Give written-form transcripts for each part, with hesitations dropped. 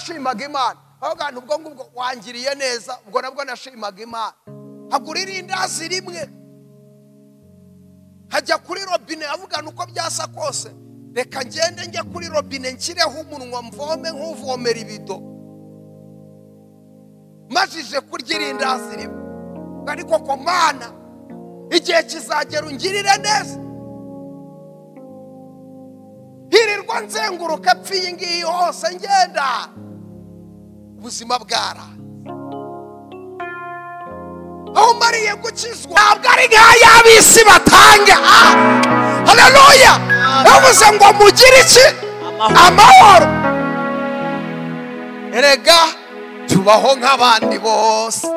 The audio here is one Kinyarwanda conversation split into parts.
nashimaga Imana. Aho ubwo ngubwo wangiriye neza, ubwo nabwo nashimaga Imana. Hagura irindazi rimwe, hajya kuri robine avuga nuko byasa kose, reka ngende njye kuri robine nshyireho umunwa mvome nk'uvomera ibido. Majije kurya irindazi rimwe, ariko ko Mana igihe kizagera ungirire neza. Hirirwa nzenguruka pfiye ngiyi hose ngenda, ubuzima bwara. Aho mariye gukizwa ntabwo ari nk'ay'ab'isi batanga. Haleluya! Bavuze ngo mugire iki? Amahoro. Erega tubaho nk'abandi bose,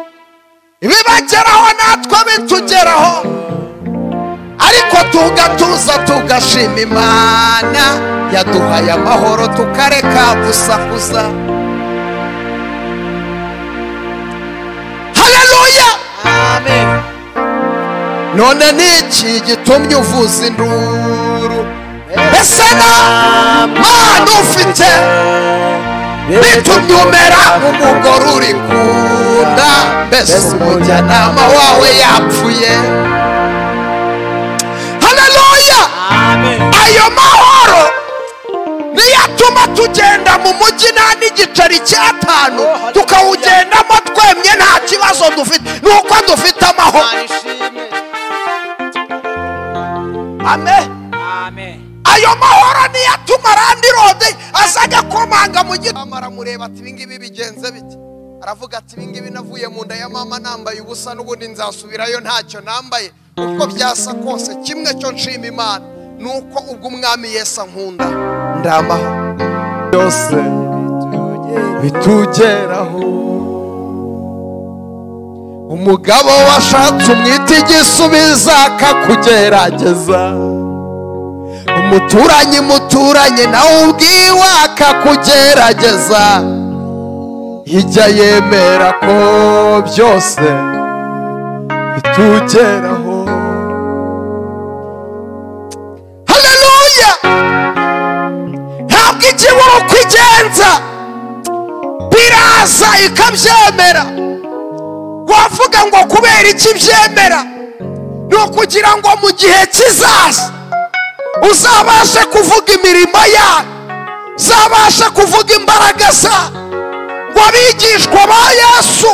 ibibageraho natwe bitugeraho, ariko tugatuza tugashima Imana yaduhaye amahoro, tukareka gusakuza. Haleluya! Amen. None niki gitumye uvuza induru? Ese nta Mana ufite bitumye umera nk'umugore uri kunda, mbese umujyanama wawe yapfuye? Haleluya! Amen. Ayo mahoro niyo atuma tugenda mu mujyi nta n'igiceri cy'atanu, tukawugendamo twemye nta kibazo dufite, nuko dufite amahoro. Amen. Amen. Ayo mahoro niyo atuma Randirode azaga komanga mu giti. Aramureba ati ibingibi bigenze bite? Aravuga ati ibingibi navuye mu nda ya mama nambaye ubusa, n'ubundi nzasubirayo ntacyo nambaye. Uko byasa kose kimwe cyo nshima Imana nuko ubwo Umwami Yesu ankunda ndamaho. Byose bitugeraho. Umugabo washatse umwita igisubizo akakugerageza, umuturanyi muturanye nawe ubwiwe akakugerageza, ijya yemera ko byose bitugeraho. Haleluya! Ntabwo ikibura uko igenza, biraza ikabyemera. Wavuga ngo kubera iki byemera? Ni ukugira ngo mu gihe kizaza uzabashe kuvuga imirimo yayo, uzabashe kuvuga imbaraga zayo. Ngo abigishwa ba Yesu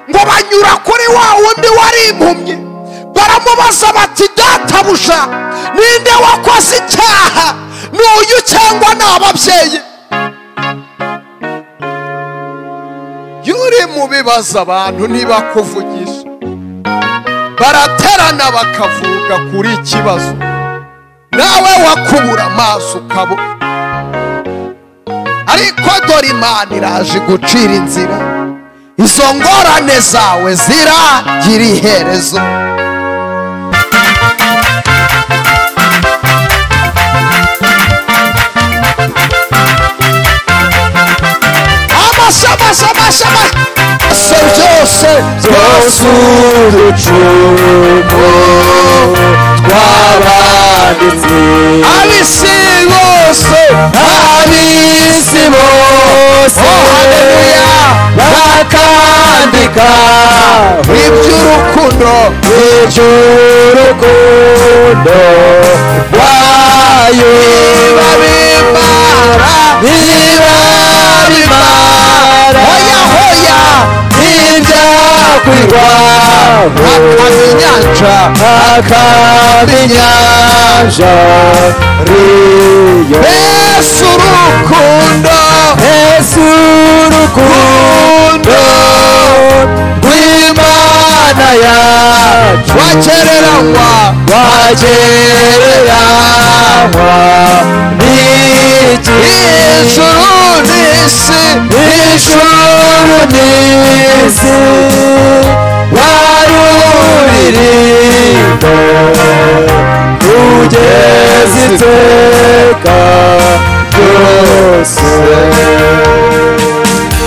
ngo banyura kuri wa wundi wari impumyi, baramubaza bati databuja, ninde wakoze icyaha, ni uyu cyangwa ni ababyeyi? Iyo uri mu bibazo abantu ntibakuvugisha, baraterana bakavuga kuri ikibazo, nawe wakubura amaso ukabona. Ariko dore Imana iraje gucira inzira, izo ngorane zawe ziragira iherezo. Byose byose uducumu twabanditse, ab'isi bose, ab'isi bose, haleluya, bakandika iby'urukundo, iby'urukundo rwayo. Nibabimara, nibabimara, hoya hoya, ntibyakwirwaho, hakaba inyanja, hakaba inyanja riyo. Yesu urukundo, Yesu urukundo rw'Imana yacu, wagereranywa, wagereranywa n'iki? Ijuru n'isi, ijuru n'isi waruririmbo kugeza iteka ryose.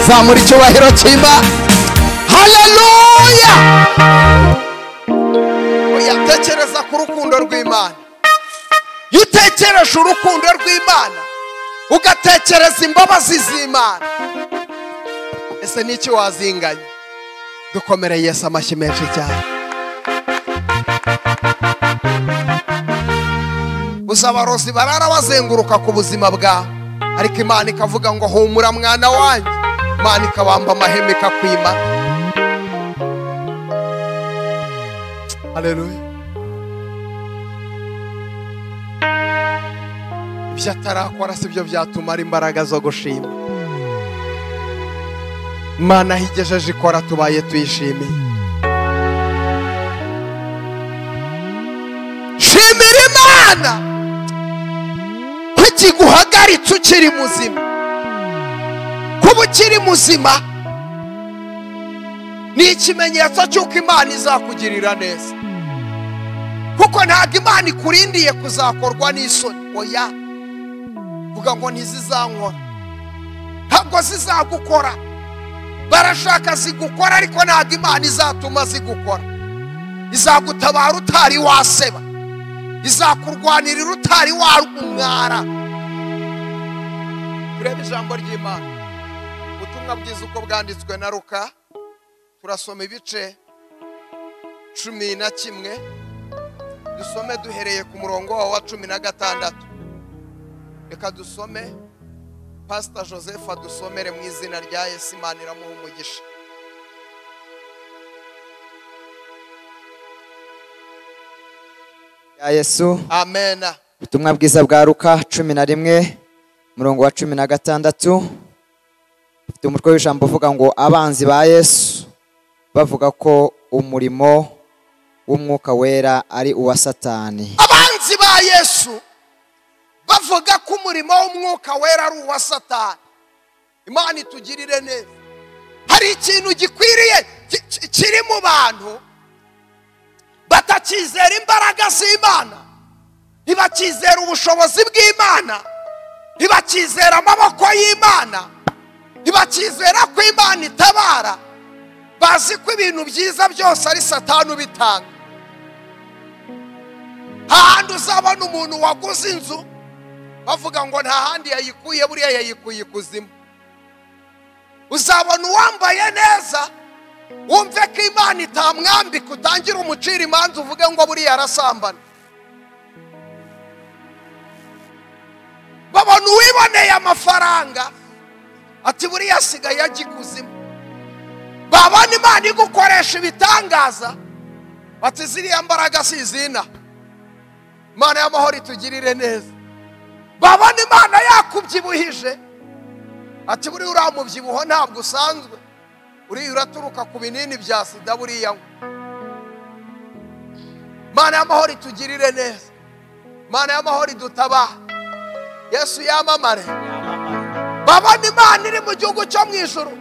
Zamura icyubahiro cy'Imana. Haleluya! Oya, tekereza ku rukundo rw'Imana. Iyo utekereje urukundo rw'Imana, ugatekereza imbabazi z'Imana, Ese n'iki wazinganya? Dukomere Yesu amashyi menshi cyane. Uzabarozi barara bazenguruka ku buzima bwawe, ariko Imana ikavuga ngo humura mwana wanjye. Imana ikabamba amahema ikakwima. Haleluya. Ibyo atarakora si byo byatuma ari imbaraga zo gushima. Imana aho igejeje ikora tubaye tuyishimiye. Shimira Imana ko ikiguhagaritse ukiri muzima. Kuba ukiri muzima ni ikimenyetso cy'uko Imana izakugirira neza, kuko ntabwo Imana ikurindiye kuzakorwa n'isoni. Oya, vuga ngo ntizizankora, ntabwo zizagukora. Barashaka zigukora, ariko ntabwo Imana izatuma zigukora. Izagutabara utari waseba, izakurwanirira utari warumwara. Turebe ijambo ry'Imana, ubutumwa bwiza uko bwanditswe na Luka. Turasoma ibice 11, dusome duhereye ku murongo wa 16. Reka dusome, Pastor Joseph adusomere mu izina rya Yesu. Imana iramuha umugisha. Ya Yesu. Amen. Ubutumwa bwiza bwa Luka 11 murongo wa 16, ufite umutwe w'ijambo uvuga ngo abanzi ba Yesu bavuga ko umurimo w'umwuka wera ari uwa Satani. Abanzi ba Yesu bavuga ko umurimo w'umwuka wera ari uwa Satani. Imana itugirire neza. Hari ikintu gikwiriye kiri mu bantu batakizera imbaraga z'Imana, ntibakizera ubushobozi bw'Imana, ntibakizera amaboko y'Imana, ntibakizera ko Imana itabara. Bazi ko ibintu byiza byose ari Satani ubitanga. Hahandi uzabona umuntu waguze inzu bavuga ngo nta handi yayikuye, buriya yayikuye ikuzimu. Uzabona uwambaye neza wumve ko Imana itamwambika, utangire umucira imanza uvuge ngo buriya arasambana. Babona uwiboneye amafaranga ati buriya asigaye ajya ikuzimu. Babona Imana igukoresha ibitangaza bati ziriya mbaraga si izina. Imana y'amahoro itugirire neza. Babona Imana yakubyibuhije ati buriya uramubyibuho ntabwo usanzwe, uriya uraturuka ku binini bya sida buriya. Imana y'amahoro itugirire neza. Imana y'amahoro idutabara. Yesu yamamare. Babona Imana iri mu gihugu cyo mu ijuru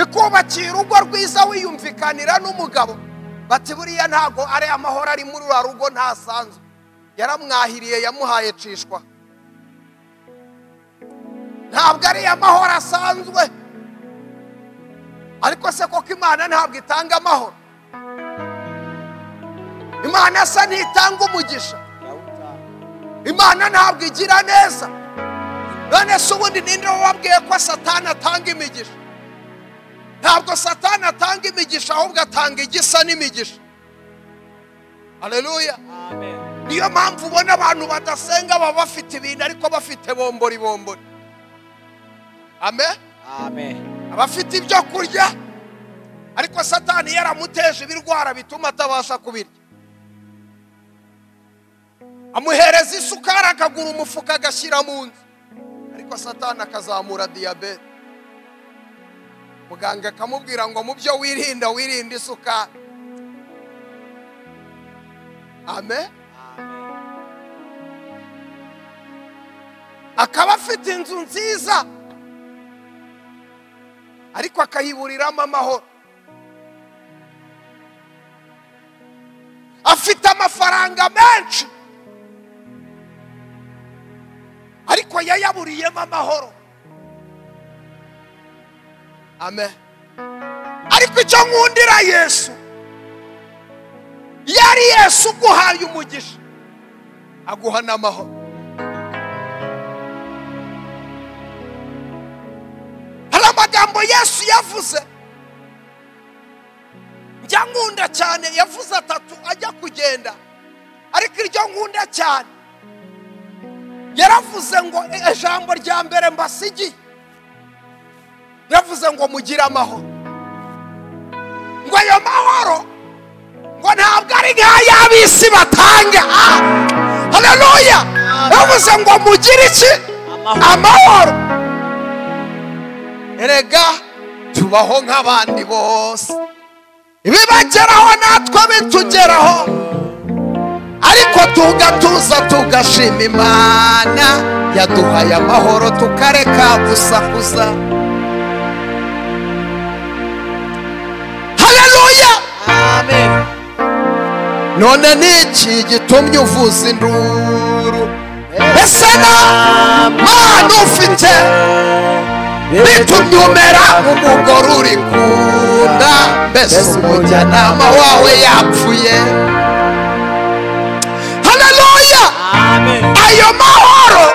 ikubakira urugo rwiza wiyumvikanira n'umugabo, bati buriya ntago ari amahoro ari muri ura rugo ntasanzwe, yaramwahiriye yamuhaye cishwa. Ntabwo ari amahoro asanzwe. Ariko se koko Imana ntabwo itanga amahoro? Imana se ntitanga umugisha? Imana ntabwo igira neza? None se ubundi ninde wabwiye ko Satani atanga imigisha? Ntabwo Satani atanga imigisha, ahubwo atanga igisa n'imigisha. Haleluya. Amen. Niyo mpamvu ubona abantu badasenga baba bafite ibintu ariko bafite bombori bombori. Amen. Amen. Abafite ibyo kurya, ariko Satani yaramuteje ibirwara bituma atabasha kubirya. Amuhereza isukari akagura umufuka agashyira mu nzu, ariko Satani akazamura diyabete. Muganga akamubwira ngo mu byo wirinda wirinde isukari. Amen. Akaba afite inzu nziza ariko akayiburiramo amahoro. Afite amafaranga menshi ariko yayaburiyemo amahoro. Amen. Ariko icyo nkundira Yesu, yari Yesu uguhaye umugisha aguha n'amahoro. Hari amagambo Yesu yavuze Njya nkunda cyane, yavuze atatu ajya kugenda, ariko iryo nkunda cyane yaravuze ngo ijambo rya mbere mbasigiye, yaravuze ngo mugire amahoro. Ngo ayo mahoro ngo ntabwo ari nk'ay'ab'isi batanga. Haleluya! Yavuze ngo mugire iki? Amahoro. Erega tubaho nk'abandi bose, ibibageraho natwe bitugeraho, ariko tugatuza tugashima Imana yaduhaye amahoro, tukareka gusakuza. Haleluya! Amen. None niki gitumye uvuza induru? Ese nta Mana ufite bitumye umera nk'umugore uri kunda, mbese umujyanama wawe yapfuye? Haleluya! Amen. Ayo mahoro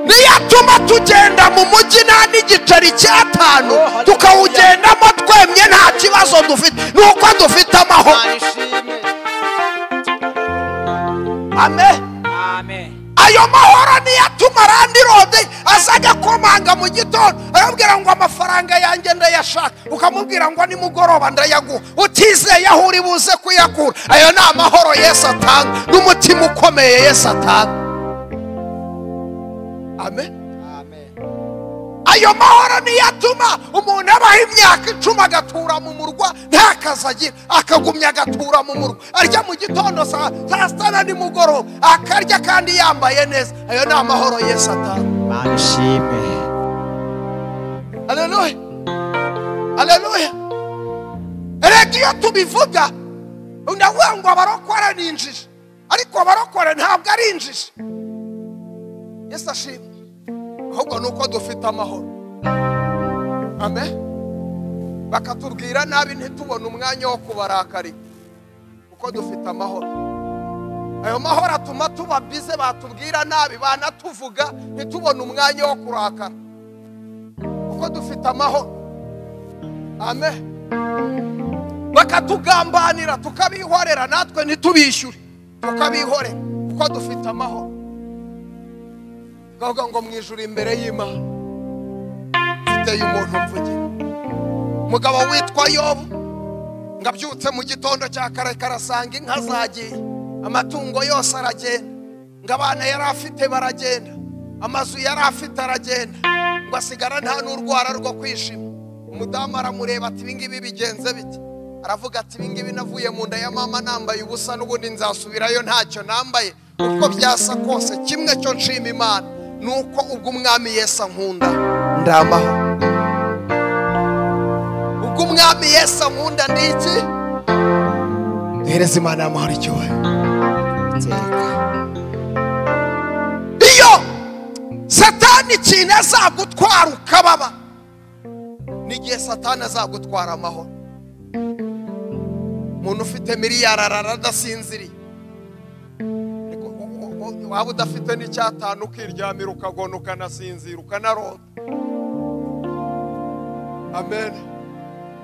niyo atuma tugenda mu mujyi nta n'igiceri cy'atanu, tukawugendamo twemye nta kibazo dufite, nuko dufite amahoro. Amen. Amen. Ayo mahoro niyo atuma landlord azajya komanga mu gitondo arabwira ngo amafaranga yanjye ndayashaka, ukamubwira ngo nimugoroba ndayaguha, utizeye aho uri buze kuyakura. Ayo ni amahoro Yesu atanga, n'umutima ukomeye Yesu atanga. Amen. Amen. Ayo mahoro niyo atuma umuntu abaho imyaka 10 agatura mu murwa nta kazi agira, akagumya agatura mu murwa, arya mu gitondo saa sita na nimugoroba, akarya kandi yambaye neza. Ayo ni amahoro Yesu atanga. Imana ishimwe. Haleluya! Haleluya! Erega iyo tubivuga ndavuga ngo abarokore ni injiji, ariko abarokore ntabwo ari injiji. Yesu ashimwe. Ahubwo nuko dufite amahoro. Amen. Bakatubwira nabi ntitubone umwanya wo kubarakarira, kuko dufite amahoro. Ayo mahoro atuma tuba bize, batubwira nabi banatuvuga ntitubone umwanya wo kurakara, kuko dufite amahoro. Amen. Bakatugambanira tukabihorera, natwe ntitubishyure, tukabihorera kuko dufite amahoro. Tukavuga ngo mu ijuru imbere y'Imana mfite umuntu mvugira. Umugabo witwa Yobu ngabyutse mu gitondo cya kare karasanga inka zagiye, amatungo yose aragenda, ngo abana yari afite baragenda, amazu yari afite aragenda, ngo asigara nta n'urwara rwo kwishima. Umudamu aramureba ati ibingibi bigenze bite? Aravuga ati ibingibi navuye mu nda ya mama nambaye ubusa, n'ubundi nzasubirayo ntacyo nambaye. Uko byasa kose kimwe cyo nshima Imana nuko ubwo umwami Yesu ankunda ndamaho. Ubwo umwami Yesu ankunda ndiki? Duhereze Imana amahoro icyubahiro. Iyo Satani ikintu azagutwara ukababa, n'igihe Satani azagutwara amahoro. Umuntu ufite miliyari arara adasinziriye, waba udafite n'icyatanu ukiryamira ukagona ukanasinzira ukanarota. Amen.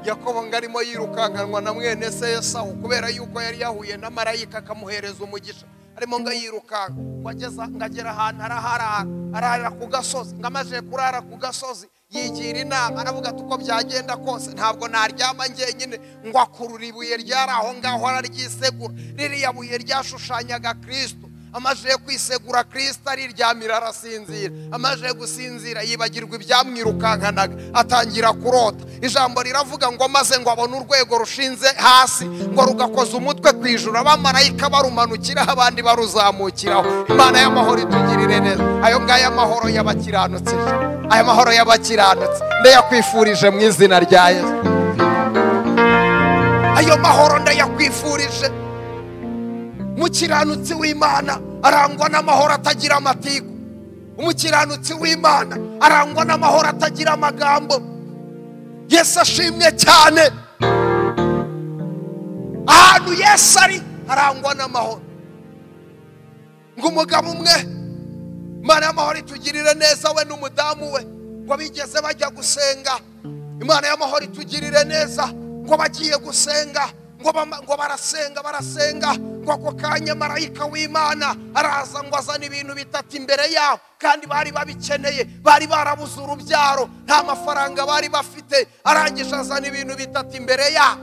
Yakobo ngo arimo yirukankanwa na mwene se Esawu, kubera yuko yari yahuye na marayika akamuhereza umugisha, arimo ngo yirukanka ngo ageza ngagera ahantu araharara, arara ku gasozi, ngo amaze kurara ku gasozi yigira inama, aravuga ati uko byagenda kose ntabwo naryama njyenyine, ngo akurura ibuye ryari aho ngaho araryisegura. Ririya buye ryashushanyaga Kristo. Amaze kwisegura Kristo ariryamira arasinzira. Amaze gusinzira yibagirwa ibyamwirukankanaga, atangira kurota. Ijambo riravuga ngo maze ngo abone urwego rushinze hasi, ngo rugakoza umutwe ku ijuru, abamarayika barumanukiraho abandi baruzamukiraho. Imana y'amahoro itugirire neza. Ayo ngayo amahoro y'abakiranutse, ayo mahoro y'abakiranutse ndayakwifurije mu izina rya Yesu. Ayo mahoro ndayakwifurije. Umukiranutsi w'Imana arangwa n'amahoro atagira amatiku. Umukiranutsi w'Imana arangwa n'amahoro atagira amagambo. Yesu ashimwe cyane. Ahantu Yesu ari arangwa n'amahoro. Ngo umugabo umwe, Imana y'amahoro itugirire neza, we n'umudamu we, ngo bigeze bajya gusenga. Imana y'amahoro itugirire neza, ngo bagiye gusenga, Ngo barasenga barasenga, ngo ako kanya marayika w'Imana araza ngo azana ibintu bitatu imbere yabo, kandi bari babikeneye, bari barabuze urubyaro, nta mafaranga bari bafite. Arangije azana ibintu bitatu imbere yabo.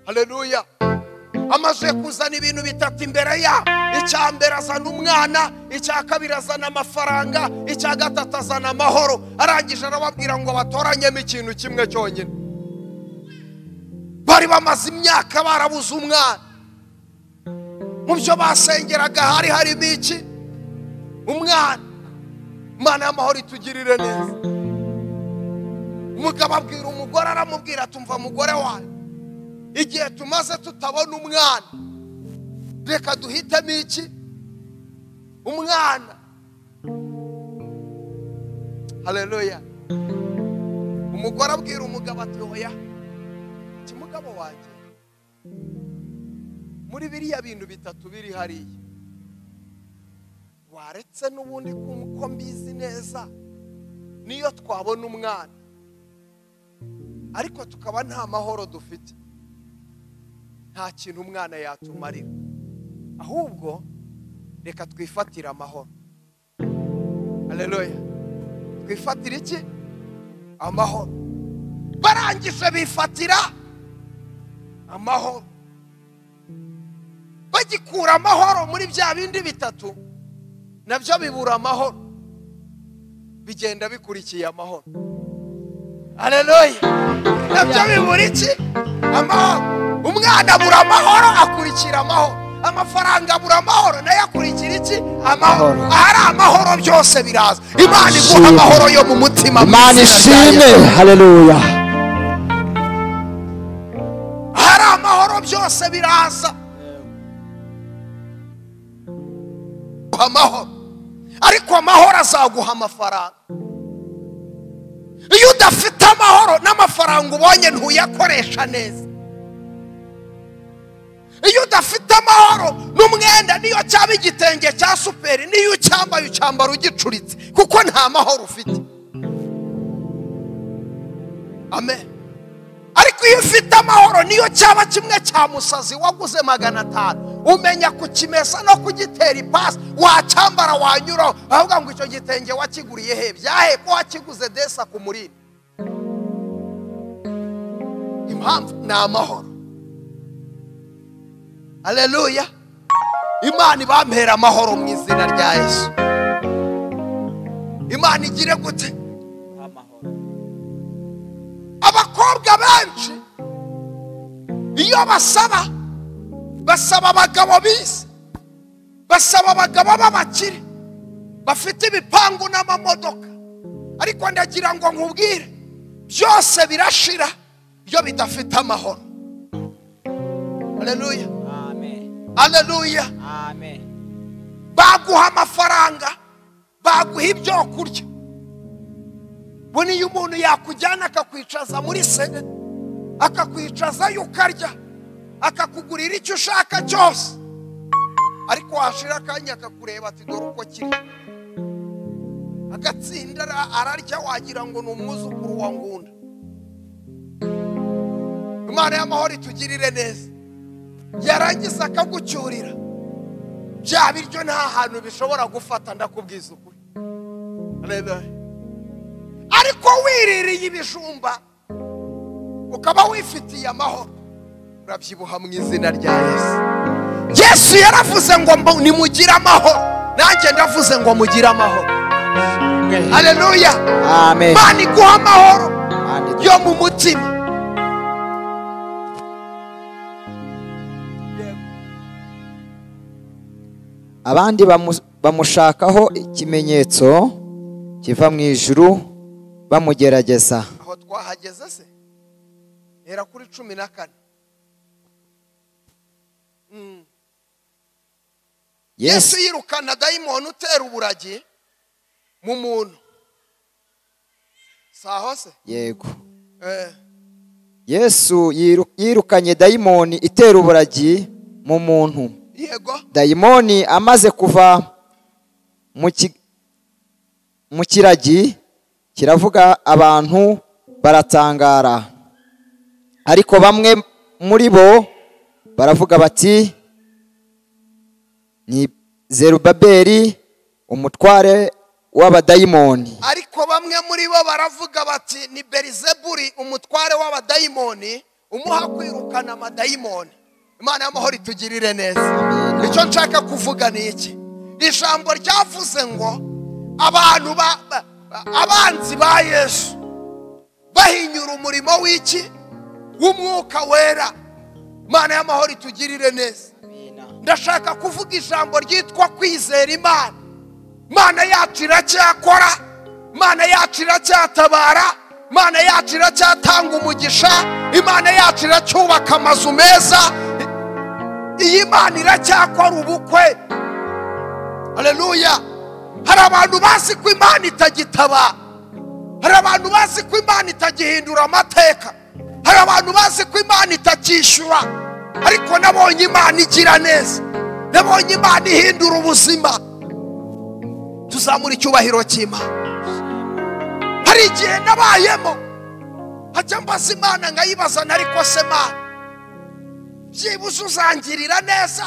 Haleluya. Amaze kuzana ibintu bitatu imbere yabo, icya mbere azana umwana, icya kabiri azana amafaranga, icya gatatu azana amahoro. Arangije arababwira ngo batoranyemo ikintu kimwe cyonyine. Bari bamaze imyaka barabuze umwana. Mu byo basengeraga hari harimo iki? Umwana. Imana y'amahoro itugirire neza. Umugabo abwira umugore, aramubwira tumva mugore wawe, igihe tumaze tutabona umwana, reka duhitemo iki? Umwana. Haleluya. Umugore abwira umugabo ati oya, mugabo wanjye, muri biriya bintu bitatu biri hariya, waretse n'ubundi ko mbizi neza, niyo twabona umwana ariko tukaba nta mahoro dufite, nta kintu umwana yatumarira, ahubwo reka twifatire amahoro. Haleluya. Twifatire iki? Amahoro. Barangije bifatira amahoro. Bagikura amahoro muri bya bindi bitatu, nabyo bibura amahoro, bigenda bikurikiye amahoro. Haleluya. Nabyo bibura iki? Amahoro. Umwana abura amahoro akurikira amahoro, amafaranga abura amahoro nayo akurikira iki? Amahoro. Ahari amahoro byose biraza. Imana iguha amahoro yo mu mutima. Imana ishimwe. Haleluya. Ahari amahoro byose biraza. Amahoro. Ariko amahoro azaguha amafaranga. Iyo udafite amahoro n'amafaranga ubonye ntuyakoresha neza. Iyo udafite amahoro n'umwenda, niyo cyaba igitenge cya superi, niyo ucyambaye ucyambara ugicuritse, kuko nta mahoro ufite. Amen. Ariko iyo ufite amahoro, niyo cyaba kimwe cya musazi waguze 500, umenya kukimesa no kugitera ipasi, wacyambara wanyuraho avuga ngo icyo gitenge wakiguriye he? Byahe ko wakiguze desa ku murindi. Impamvu ni amahoro. Haleluya. Imana ibampera amahoro mu izina rya Yesu. Imana igire gute? Amahoro. Abakobwa benshi iyo basaba, basaba abagabo bize, basaba abagabo b'abakire bafite ibipangu n'amamodoka. Ariko ndagira ngo nkubwire, byose birashira iyo bidafite amahoro. Haleluya. Amen. Haleluya. Amen. Baguha amafaranga, baguha ibyo kurya. Buniye umuntu yakujyana akakwicaza muri sene, akakwicaza ukarya, akakugurira icyo ushaka cyose, ariko washira akanya akakureba ati dore uko kiri, agatsinda ararya wagira ngo ni umwuzukuru wa Ngunda. Imana y'amahoro itugirire neza. Yarangiza akagucyurira bya biryo nta hantu bishobora gufata, ndakubwiza ukuri. Haleluya. Ariko wiririye ibijumba ukaba wifitiye amahoro, urabyibuha mu izina rya Yesu. Yesu yaravuze ngo nimugire amahoro, nanjye ndavuze ngo mugire amahoro. Haleluya. Amen. Imana iguha amahoro yo mu mutima. Abandi bamushakaho ikimenyetso kiva mu ijuru bamugerageza. Aho twahageze se? Hera kuri 14. Yesu yirukana dayimoni utera uburagi mu muntu. Saho se? Yego. Yesu yirukanye dayimoni itera uburagi mu muntu. Yego. Dayimoni amaze kuva mu kiragi kiravuga, abantu baratangara. Ariko bamwe muri bo baravuga bati ni Zerubabeli umutware w'abadayimoni. Ariko bamwe muri bo baravuga bati ni Beelzebuli umutware w'abadayimoni umuha kwirukana amadayimoni. Imana y'amahoro itugirire neza. Icyo nshaka kuvuga ni iki? Ijambo ryavuze ngo abantu abanzi ba Yesu bahinyura umurimo w'iki? W'umwuka wera. Imana y'amahoro itugirire neza. Ndashaka kuvuga ijambo ryitwa kwizera Imana. Imana yacu iracyakora, Imana yacu iracyatabara, Imana yacu iracyatanga umugisha, Imana yacu iracyubaka amazu meza. Iyi Imana iracyakora ubukwe. Haleluya. Hari abantu bazi ko Imana itagitabara, hari abantu bazi ko Imana itagihindura amateka, hari abantu bazi ko Imana itakishyura. Ariko nabonye Imana igira neza, nabonye Imana ihindura ubuzima. Tuzamura icyubahiro cy'Imana. Hari igihe nabayemo hajya mbaza Imana nkayibaza, ariko se Mana byibuze uzangirira neza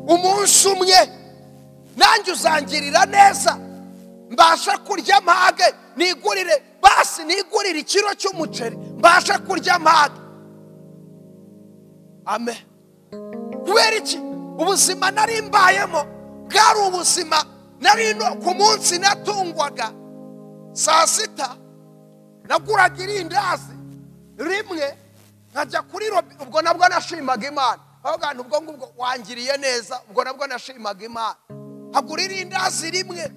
umunsi umwe, nanjye uzangirira neza mbasha kurya mpage, nigurire basi nigurire ikiro cy'umuceri mbasha kurya mpage. Amen. Kubera iki? Ubuzima nari mbayemo bwari ubuzima nari ku munsi natungwaga saa sita naguraga irindazi rimwe nkajya kuri robine. Ubwo nabwo nashimaga Imana, aho ubwo ngubwo wangiriye neza, ubwo nabwo nashimaga Imana. Hagura irindazi rimwe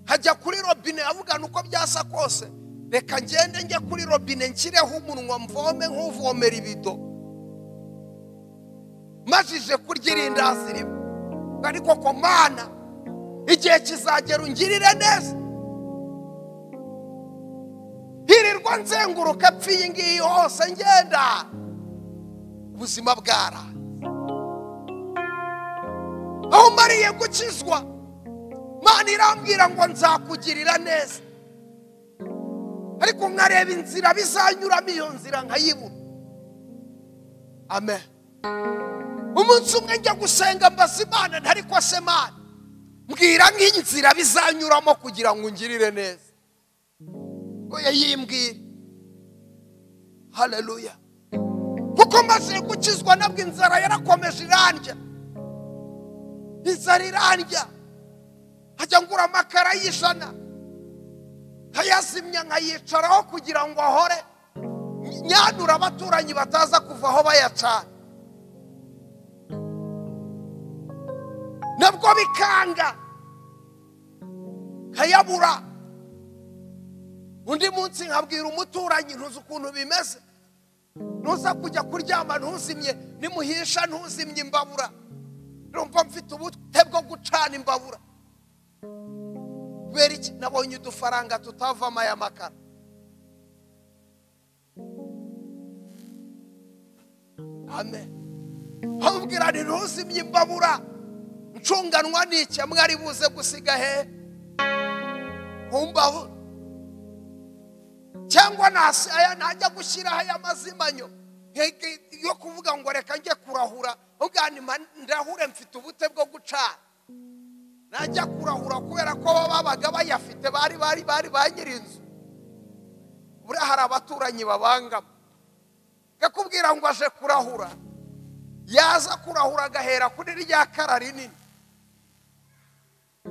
hajya kuri robine, avuga uko byasa kose reka ngende njye kuri robine nshyireho umunwa mvome nk'uvomera ibido. Majije kurya irindazi rimwe, ariko ko Mana igihe kizagera ungirire neza. Hirirwa nzenguruka pfiye ngiyi hose ngenda, ubuzima bwara. Aho mariye gukizwa, Mana irambwira ngo nzakugirira neza, ariko nkareba inzira bizanyuramo, iyo nzira nkayibura. Amen. Umunsi umwe njya gusenga mbaza Imana, ntariko se Mana mbwira nk'inzira bizanyuramo kugira ngo ungirire neza. Oya yimbwira. Haleluya. Kuko maze gukizwa nabwo inzara yarakomeje irandya, inzara irandya. Hajya ngura amakara y'ijana nkayazimya nkayicaraho kugira ngo ahore nyanura abaturanyi bataza kuva aho bayacana. Nabwo bikanga nkayabura. Undi munsi nkabwira umuturanyi, ntuzi ukuntu bimeze, ntuza kujya kuryama ntuzimye, nimuhisha ntuzimye imbabura, numva mfite ubute bwo gucana imbabura. Kubera iki? Nabonye udufaranga tutavamo aya makara. Amen. Nkabwira nti ntuzimye imbabura, ncunganwa n'iki? Mwari buze gusiga he ku mbabura? Cyangwa nasi aya najya gushyiraho aya mazimanyo yo kuvuga ngo reka njye kurahura, ubwanima ndahure mfite ubute bwo gucana. Najya kurahura kubera ko babaga bayafite, bari bari bari ba nyirinzu. Buriya hari abaturanyi babangama, gakubwira ngo aje kurahura, yaza kurahura agahera kuri rya kara rinini,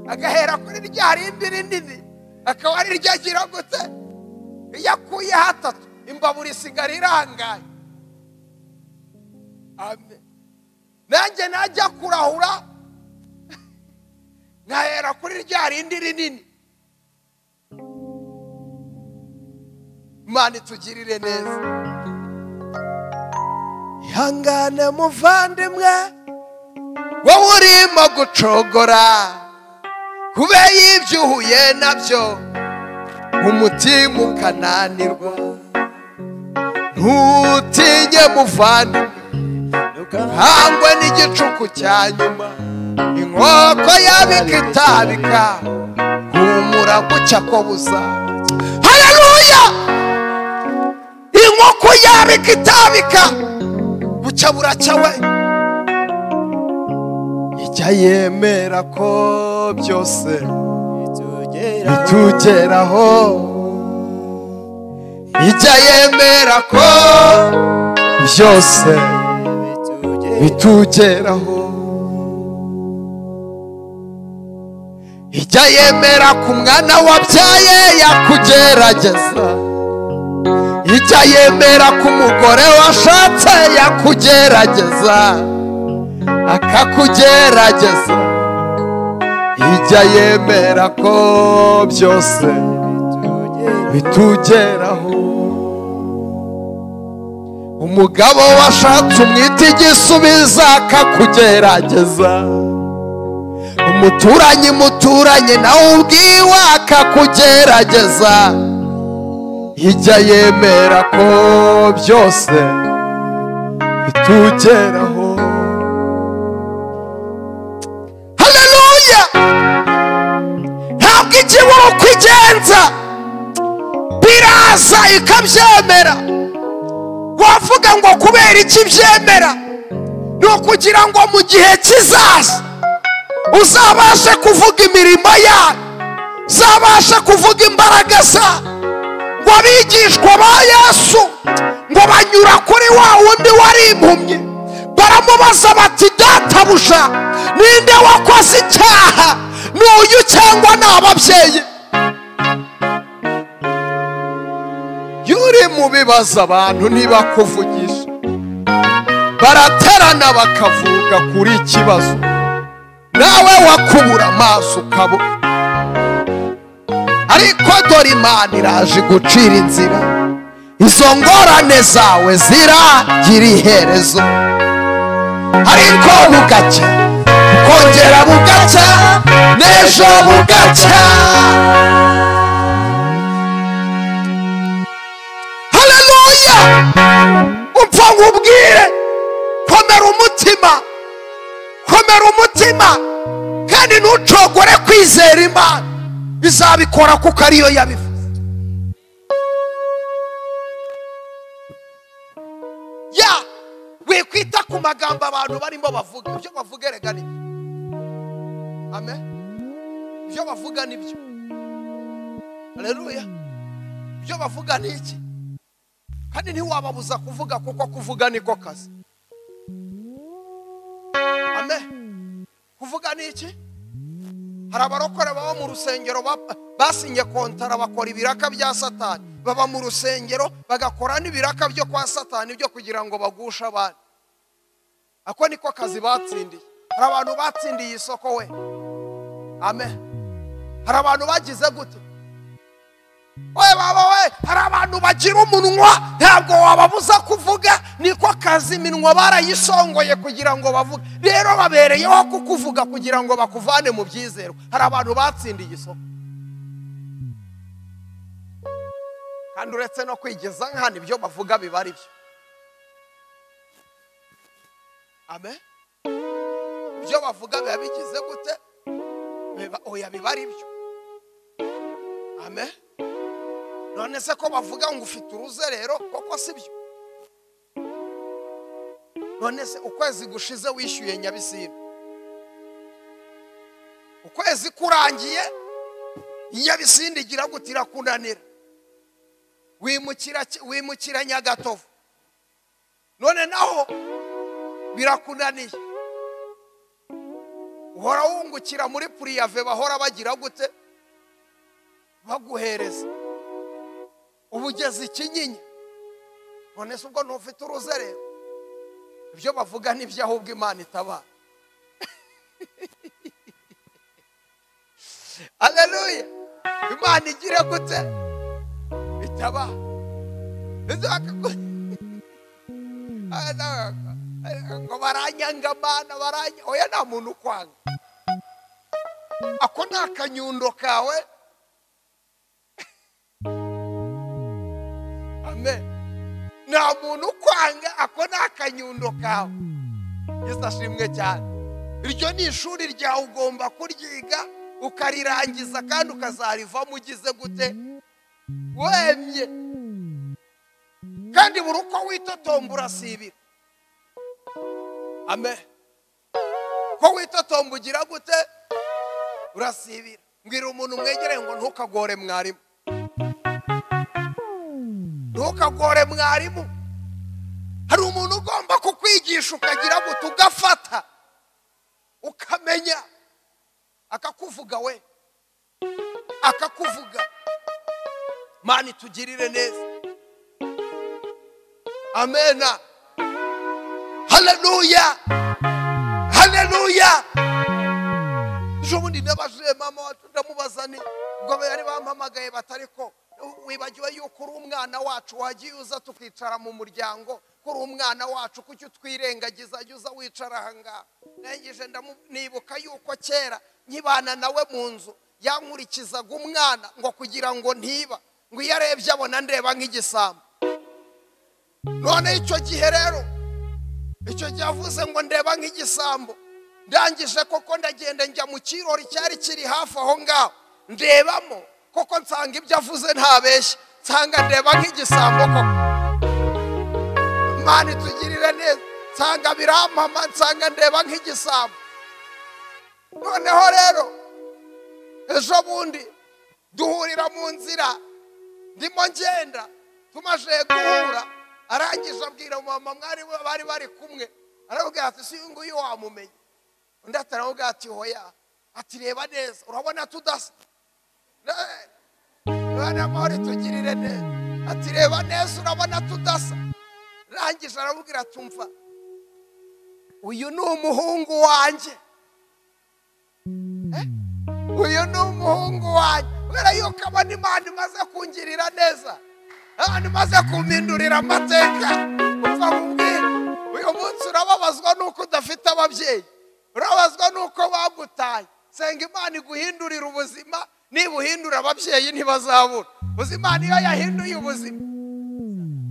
agahera kuri rya rindi rinini, akaba ari ryo agira gute, iyo akuye hatatu imbabura isigara irangaye. Amen. Nanjye najya kurahura nkahera kuri rya rindi rinini. Imana itugirire neza. Ihangane muvandimwe, wowe urimo gucogora kubera ibyo uhuye nabyo, umutima ukananirwa. Ntutinye muvandimwe, hangwe n'igicuku cya nyuma, inkoko yabika itabika, humura gucya ko buza. Haleluya. Inkoko Itabika itabika bucya buracya we. Ijya yemera ko byose bitugeraho. Ijya yemera ko byose bitugeraho. Ijya yemera ku mwana wabyaye yakugerageza. Ijya yemera ku mugore washatse yakugerageza, akakugerageza. Ijya yemera ko byose bitugeraho. Umugabo washatse umwita igisubizo akakugerageza. Umuturanyi muturanye nawe ubwiwe akakugerageza. Ijya yemera ko byose bitugeraho. Haleluya! Ntabwo ikibura uko igenza, biraza ikabyemera. Wavuga ngo kubera iki byemera? Ni ukugira ngo mu gihe kizaza uzabashe kuvuga imirimo yayo, uzabashe kuvuga imbaraga zayo. Ngo abigishwa ba Yesu ngo banyura kuri wa wundi wari impumyi, baramubaza bati databuja, ninde wakoze icyaha, ni uyu cyangwa ni ababyeyi? Iyo uri mu bibazo abantu ntibakuvugisha, baraterana bakavuga kuri ikibazo, nawe wakubura amaso ukabona. Ariko dore Imana iraje gucira inzira, izo ngorane zawe ziragira iherezo. Ariko bugacya, bukongera bugacya, n'ejo bugacya. Haleluya! Upfa nkubwire, komera umutima, komera umutima, kandi ntucogore kwizera Imana. Izabikora kuko ariyo yabivuze. Ya wikwita ku magambo abantu barimo bavuga, ibyo bavuga erega nibyo. Amen. Ibyo bavuga nibyo. Haleluya. Ibyo bavuga ni iki? Kandi ntiwababuza kuvuga kuko kuvuga niko kazi. Amen. Kuvuga ni iki? Hari abarokore baba mu rusengero basinye kontara bakora ibiraka bya Satani, baba mu rusengero bagakora n'ibiraka byo kwa Satani byo kugira ngo bagushe abandi. Ako niko kazi batsindiye. Hari abantu batsindiye isoko we. Amen. Hari abantu bagize gute? Oye baba we, hari abantu bagira umunwa ntabwo wababuza kuvuga, niko kazi, iminwa barayisongoye kugira ngo bavuge. Rero babereyeho kukuvuga kugira ngo bakuvane mu byizerwa. Hari abantu batsindiye isoko. Kandi uretse no kwigeza nkana ibyo bavuga biba ari byo. Amen. Ibyo bavuga biba bigize gute? Oya biba ari byo. Amen. None se ko bavuga ngo ufite uruzerero koko si byo? None se ukwezi gushize wishyuye Nyabisinde, ukwezi kurangiye Nyabisinde igira gutira kunanira, wimukira Nyagatovu, none naho birakunaniye, uhora wungukira muri puriyave, bahora bagira gute baguhereza, ubugeze ikinyinya. None se ubwo ntufite uruzerero? Ibyo bavuga nibyo, ahubwo Imana itabara. Haleluya! Imana igire gute? Itabara. Ngo baranyanga Mana, baranya. Oya nta muntu ukwanga. Ako ni akanyundo kawe. Amen. Nta muntu ukwanga, ako ni akanyundo kawe. Yesu ashimwe cyane. Iryo ni ishuri ryawe, ugomba kuryiga ukarirangiza kandi ukazarivamo ugize gute? Wemye. Kandi Kandi buri uko witotomba urasibira. Amen. Ko witotomba ugira gute? Urasibira. Mbwira umuntu mwegereye ngo ntukagore mwarimu. Ntukagore mwarimu. Hari umuntu ugomba kukwigisha ukagira gute, ugafata ukamenya, akakuvuga we, akakuvuga. Mani tugirire neza. Amena. Haleluya. Haleluya. Ejo bundi nabajije mama wacu ndamubaza ni ubwo bari bampamagaye batariko wibagiwe yuko uri umwana wacu, wagiye uza tukicara mu muryango, kuri umwana wacu kuki utwirengagiza ajya uza wicara aha ngaha. Nangije nibuka yuko kera nkibana nawe mu nzu yankurikizaga umwana ngo kugira ngo ntiba, ngo iyo arebye abona ndeba nk'igisambo. None icyo gihe rero, icyo gihe avuze ngo ndeba nk'igisambo, ndangije koko ndagenda njya mu kirori cyari kiri hafi aho ngaho, ndebamo koko nsanga ibyo avuze ntabeshya, nsanga ndeba nk'igisambo koko. Imana itugirire neza. Nsanga birampama, nsanga ndeba nk'igisambo. Noneho rero ejo bundi duhurira mu nzira, ndimo ngenda, tumaze guhura, arangije abwira mama mwari bari bari kumwe, arabwira ati si uyu nguyu wamumenye? Undi ataramubwira ati hoya, ati reba neza urabona tudasa. Bana amahoro tugirire neza. Ati reba neza urabona tudasa. Arangije aramubwira ati umva, uyu ni umuhungu wanjye. Uyu ni umuhungu wanjye. Kubera yuko abona Imana imaze kungirira neza, Imana imaze kumpindurira amateka. Umva nkubwire, uyu munsi urababazwa nuko udafite ababyeyi, urababazwa nuko bagutaye. Senga Imana iguhindurira ubuzima, niba uhindura ababyeyi ntibazabura. Uzi Imana iyo yahinduye ubuzima,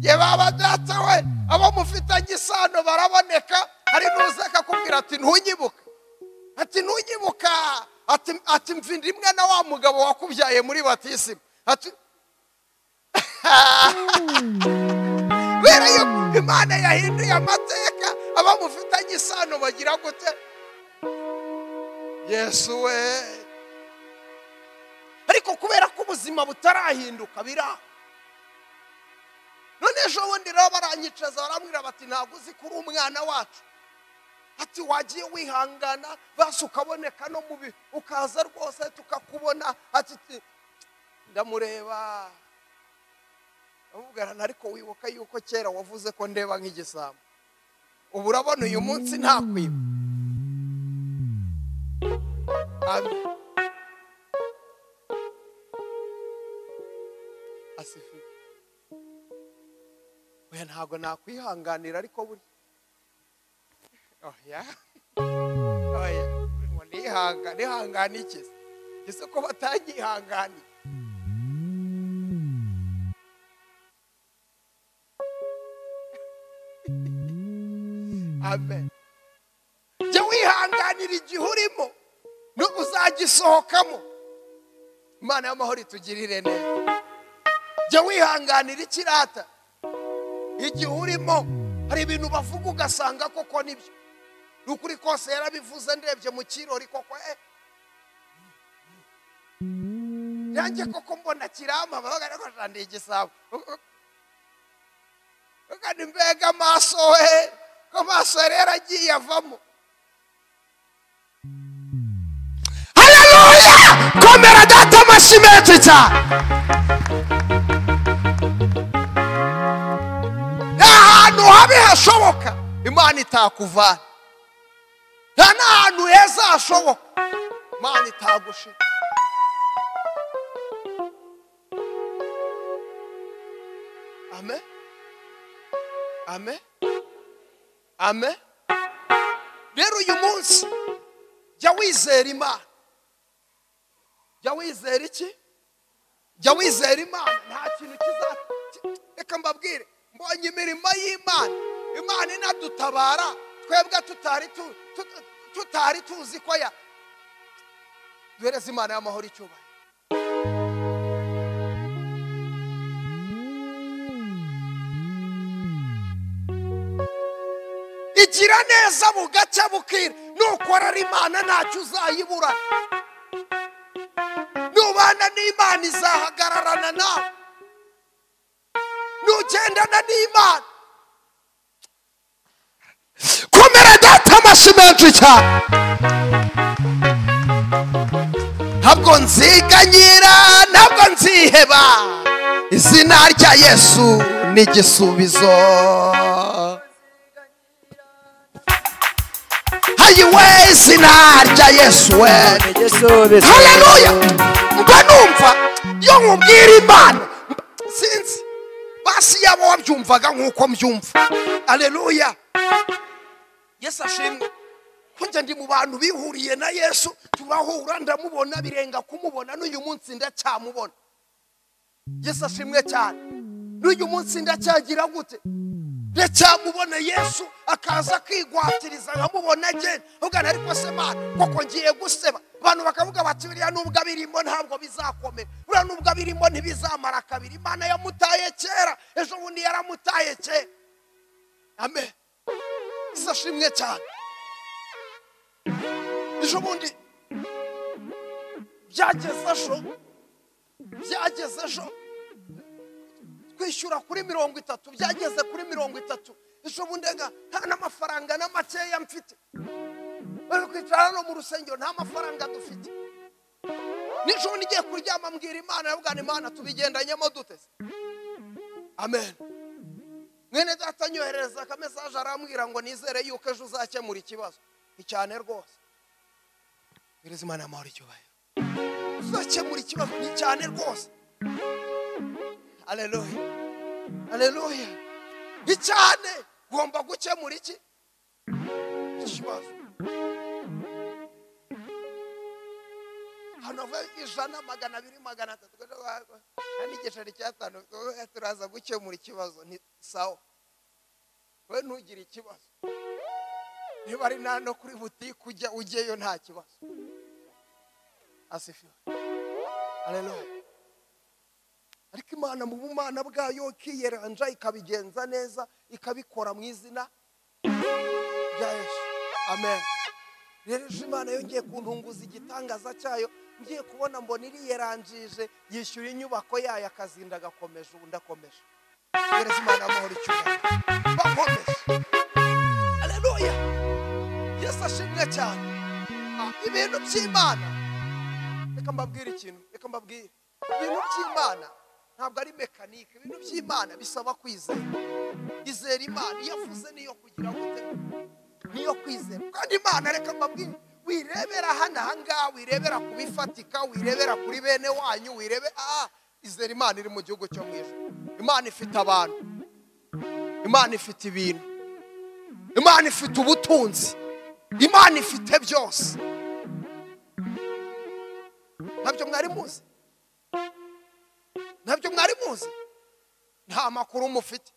ye baba data we, abo mufitanye isano baraboneka. Hari n'uza akakubwira ati ntunyibuka, ati ntunyibuka, ati mvi rimwe na wa mugabo wakubyaye muri batisimu. Ati kubera yuko Imana yahinduye amateka, abo mufitanye isano bagira gute? Yesu we. Ariko kubera ko ubuzima butarahinduka bira. None ejo bundi rero baranyicaza barambwira bati ntabwo uzi ko uri umwana wacu. Ati wagiye wihangana basi ukaboneka no mubi, ukaza rwose tukakubona. Ati ndamureba ndamubwira ariko wibuka yuko kera wavuze ko ndeba nk'igisambo, ubu urabona uyu munsi ntakwiba. Amen. Asifi. Oya ntabwo nakwihanganira ariko buri oya oya ngo nihangane iki ese ko batanyihanganiye. Amen. Jya wihanganira igihe urimo uzagisohokamo. Imana y'amahoro itugirire neza. Jya wihanganira ikirata igihe urimo. Hari ibintu bavuga ugasanga koko nibyo. Nukuri kose yarabivuze, ndebye mu kirori koko nanjye koko mbona kirama babaga ariko ndi igisabo. Kandi mbega amaso we, ko amaso rero agiye avamo. Haleluya! Komera data amashyi menshi cyane. Ahantu habi hashoboka Imana itakuvana, nta n'ahantu heza hashoboka Imana itagushira. Amen. Amen. Amen. Rero uyu munsi jya wizera Imana. Jya wizera iki? Jya wizera Imana. Nta kintu kiza. Reka mbabwire, mbonye imirimo y'Imana. Imana inadutabara twebwe tutari tuzi ko ya duhereza Imana y'amahoro icyubahiro. Igira neza bugacya bukira. Nukorera Imana ntacyo uzayibura. Nubana n'Imana izahagararana nawe. Nugendana n'Imana. Komera data amashyi menshi cyane. Ntabwo nziganyira, ntabwo nziheba. Izina rya Yesu ni igisubizo. Hayiwe izina rya Yesu we. Haleluya. Mba numva iyo nkubwira Imana sinzi basi yaba wabyumvaga nkuko mbyumva. Haleluya. Yesu ashimwe. Kunjya ndi mu bantu bihuriye na Yesu, turahura ndamubona birenga kumubona, n'uyu munsi ndacyamubona. Yesu ashimwe cyane. N'uyu munsi ndacyagira gute? Ndacyamubona Yesu akaza kwigwatiriza nkamubona agenda. Ubwo ariko se Mana koko ngiye guseba. Abantu bakavuga bati buriya nubwo abirimo ntabwo bizakomera, buriya nubwo abirimo ntibizamara kabiri. Imana yamutaye kera, ejo bundi yaramutaye kera. Amen. Yesu ashimwe cyane. Ejo bundi byageze ejo twishyura kuri 30, byageze kuri 30. Ejo bundi nta n'amafaranga na makeya mfite. Bari kwicara no mu rusengero nta mafaranga dufite. Nijoro ngiye kuryama mbwira Imana, ndavuga Imana tubigendanyemo dute? Amen. Mwene data anyoherereza akamesaje arambwira ngo nizere yuko ejo uzakemura ikibazo. Ni cyane rwose. Gereza Imana amahoro icyubahiro. Uzakemura ikibazo ni cyane rwose. Haleluya. Haleluya. Ni cyane ugomba gukemura iki? Ikibazo. Hano 100, 200, 300 n'igiceri cya 5 turaza gukemura ikibazo. Ni sawa. We ntugire ikibazo. Niba ari no kuri butike ujya ujyeyo nta kibazo. Asifiwe. Haleluya. Ariko Imana mu bumana bwayo ikiyeranja ikabigenza neza, ikabikora mu izina rya Yesu. Amen. Rero Imana yongeye kuntunguza igitangaza cyayo, ngiye kubona mbona iriyeranjije yishyura inyubako yayo akazinda gakomeje, ubu ndakomeje. Gereza Imana amahoro icyubahiro. Bakomeje. Haleluya. Yesu ashimwe cyane. Ibintu by'Imana, reka mbabwire ikintu, reka mbabwire. Ibintu by'Imana ntabwo ari mekanike. Ibintu by'Imana bisaba kwizera. Izera Imana iyo avuze niyo kugira gute, niyo kwizera. Kandi Imana reka mbabwire, wirebera hano ahangaha, wirebera kubifatika, wirebera kuri bene wanyu, wirebe izera Imana iri mu gihugu cyo mu ijuru. Imana ifite abantu, Imana ifite ibintu, Imana ifite ubutunzi, Imana ifite byose. Ntabyo mwari muzi? Ntabyo mwari muzi? Nta makuru mufite.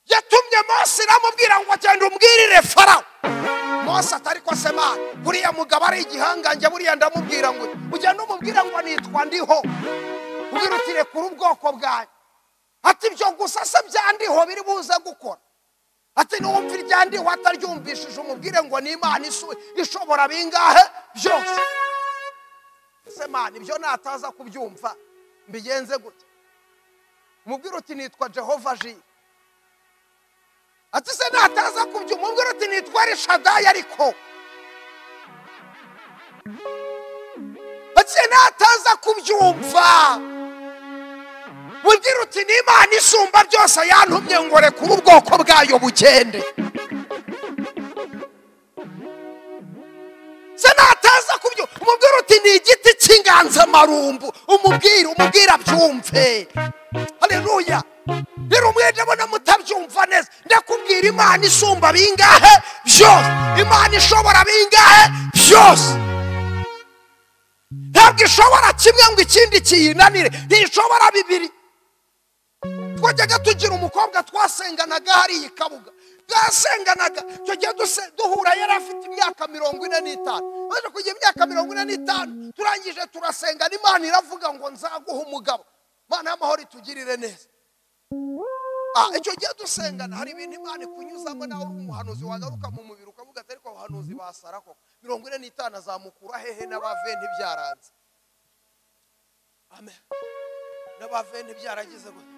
Yatumye Mose iramubwira ngo agende umbwirire Farawo. Mose atari ko se Mana, buriya mugabo ari igihangange, buriya ndamubwira ngo ugende umubwira ngo nitwa ndiho. Ubwira uti rekura ubwoko bwanjye. Ati ibyo gusa se byandiho biri buze gukora. Ati nuwumva iryandiho ataryumvishije umubwire ngo ni Imana ishobora bingahe byose. Se Mana ibyo nataza kubyumva mbigenze gute? Umubwira uti nitwa Jehova Jire. Ati se nataza kubyumva umubwira uti nitwa Rishadayi ariko. Ati nataza kubyumva mubwira uti ni Imana isumba byose yantumye ngo rekure ubwoko bwayo bugende. Se nataza kubyumva umubwira uti ni igiti cy'inganzamarumbu, umubwire abyumve. Haleluya. Rero mwende mbona mutabyumva neza, ndakubwira Imana isumba bingahe byose, Imana ishobora bingahe byose. Ntabwo ishobora kimwe ngo ikindi kiyinanire, ntishobora bibiri. Twajyaga tugira umukobwa twasenganaga hariya i Kabuga, twasenganaga tujya duhura, yari afite imyaka 45. Maze kugira imyaka 45 turangije turasengana, Imana iravuga ngo nzaguha umugabo. Imana y'amahoro itugirire neza. Icyo gihe dusengana hari ibintu Imana ikunyuzamo, nawe uri umuhanuzi wagaruka mu mubiri ukavuga ati ariko abahanuzi basara koko. 45 azamukura hehe n'abave ntibyaranze. Amen. N'abave ntibyaragize gute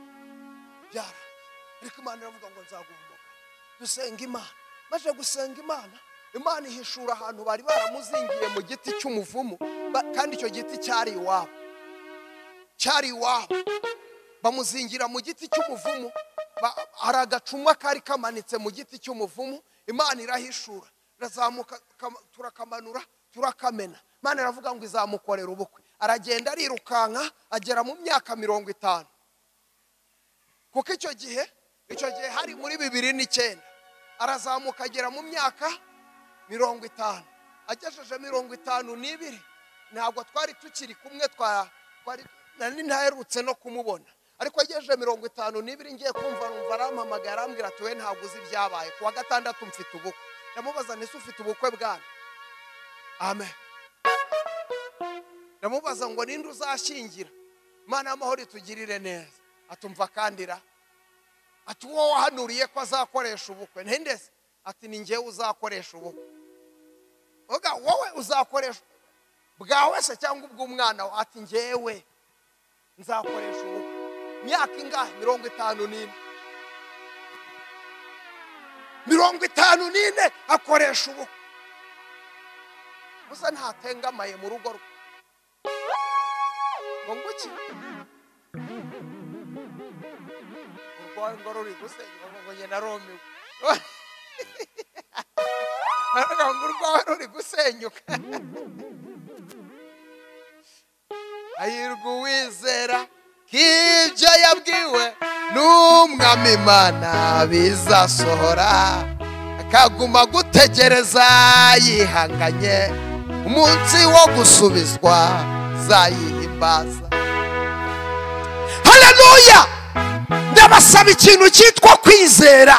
byara, ariko Imana iravuga ngo nzaguha umugabo. Dusenga Imana, maze gusenga Imana, Imana ihishura ahantu bari baramuzingiye mu giti cy'umuvumu, kandi icyo giti cyari iwabo, cyari iwabo. Bamuzingira mu giti cy'umuvumu, hari agacuma kari kamanitse mu giti cy'umuvumu. Imana irahishura, irazamuka, turakamanura, turakamena. Imana iravuga ngo izamukorera ubukwe. Aragenda arirukanka agera mu myaka 50, kuko icyo gihe hari muri 2009. Arazamuka agera mu myaka 50, agejeje 52 ntabwo twari tukiri kumwe, twari nari ntaherutse no kumubona. Ariko agejeje 52 ngiye kumva numva arampamagara, arambwira ati we ntabwo uzi ibyabaye, kuwa gatandatu mfite ubukwe. Ndamubaza nti ufite ubukwe bwana? Amen. Ndamubaza ngo ninde uzashyingira? Imana y'amahoro itugirire neza. Atumva kandira, ati uwo wahanuriye ko azakoresha ubukwe ntendese? Ati ni njyewe uzakoresha ubukwe. Oga wowe uzakoresha bwawe se cyangwa ubw'umwana wawe? Ati njyewe nzakoresha ubukwe. Myaka ingahe? 54. 54 akoresha ubukwe. Musa ntatengamaye mu rugo rwe. Ngo nguki urwaye ngo ruri gusenyuka, ngo njye narumiwe. Ngo urwawe ruri gusenyuka. Hahirwa uwizera k'ibyo yabwiwe n'Umwami Imana bizasohora, akaguma gutegereza yihanganye, umunsi wo gusubizwa zayihimbaza. Haleluya! Ndabasaba ikintu cyitwa kwizera.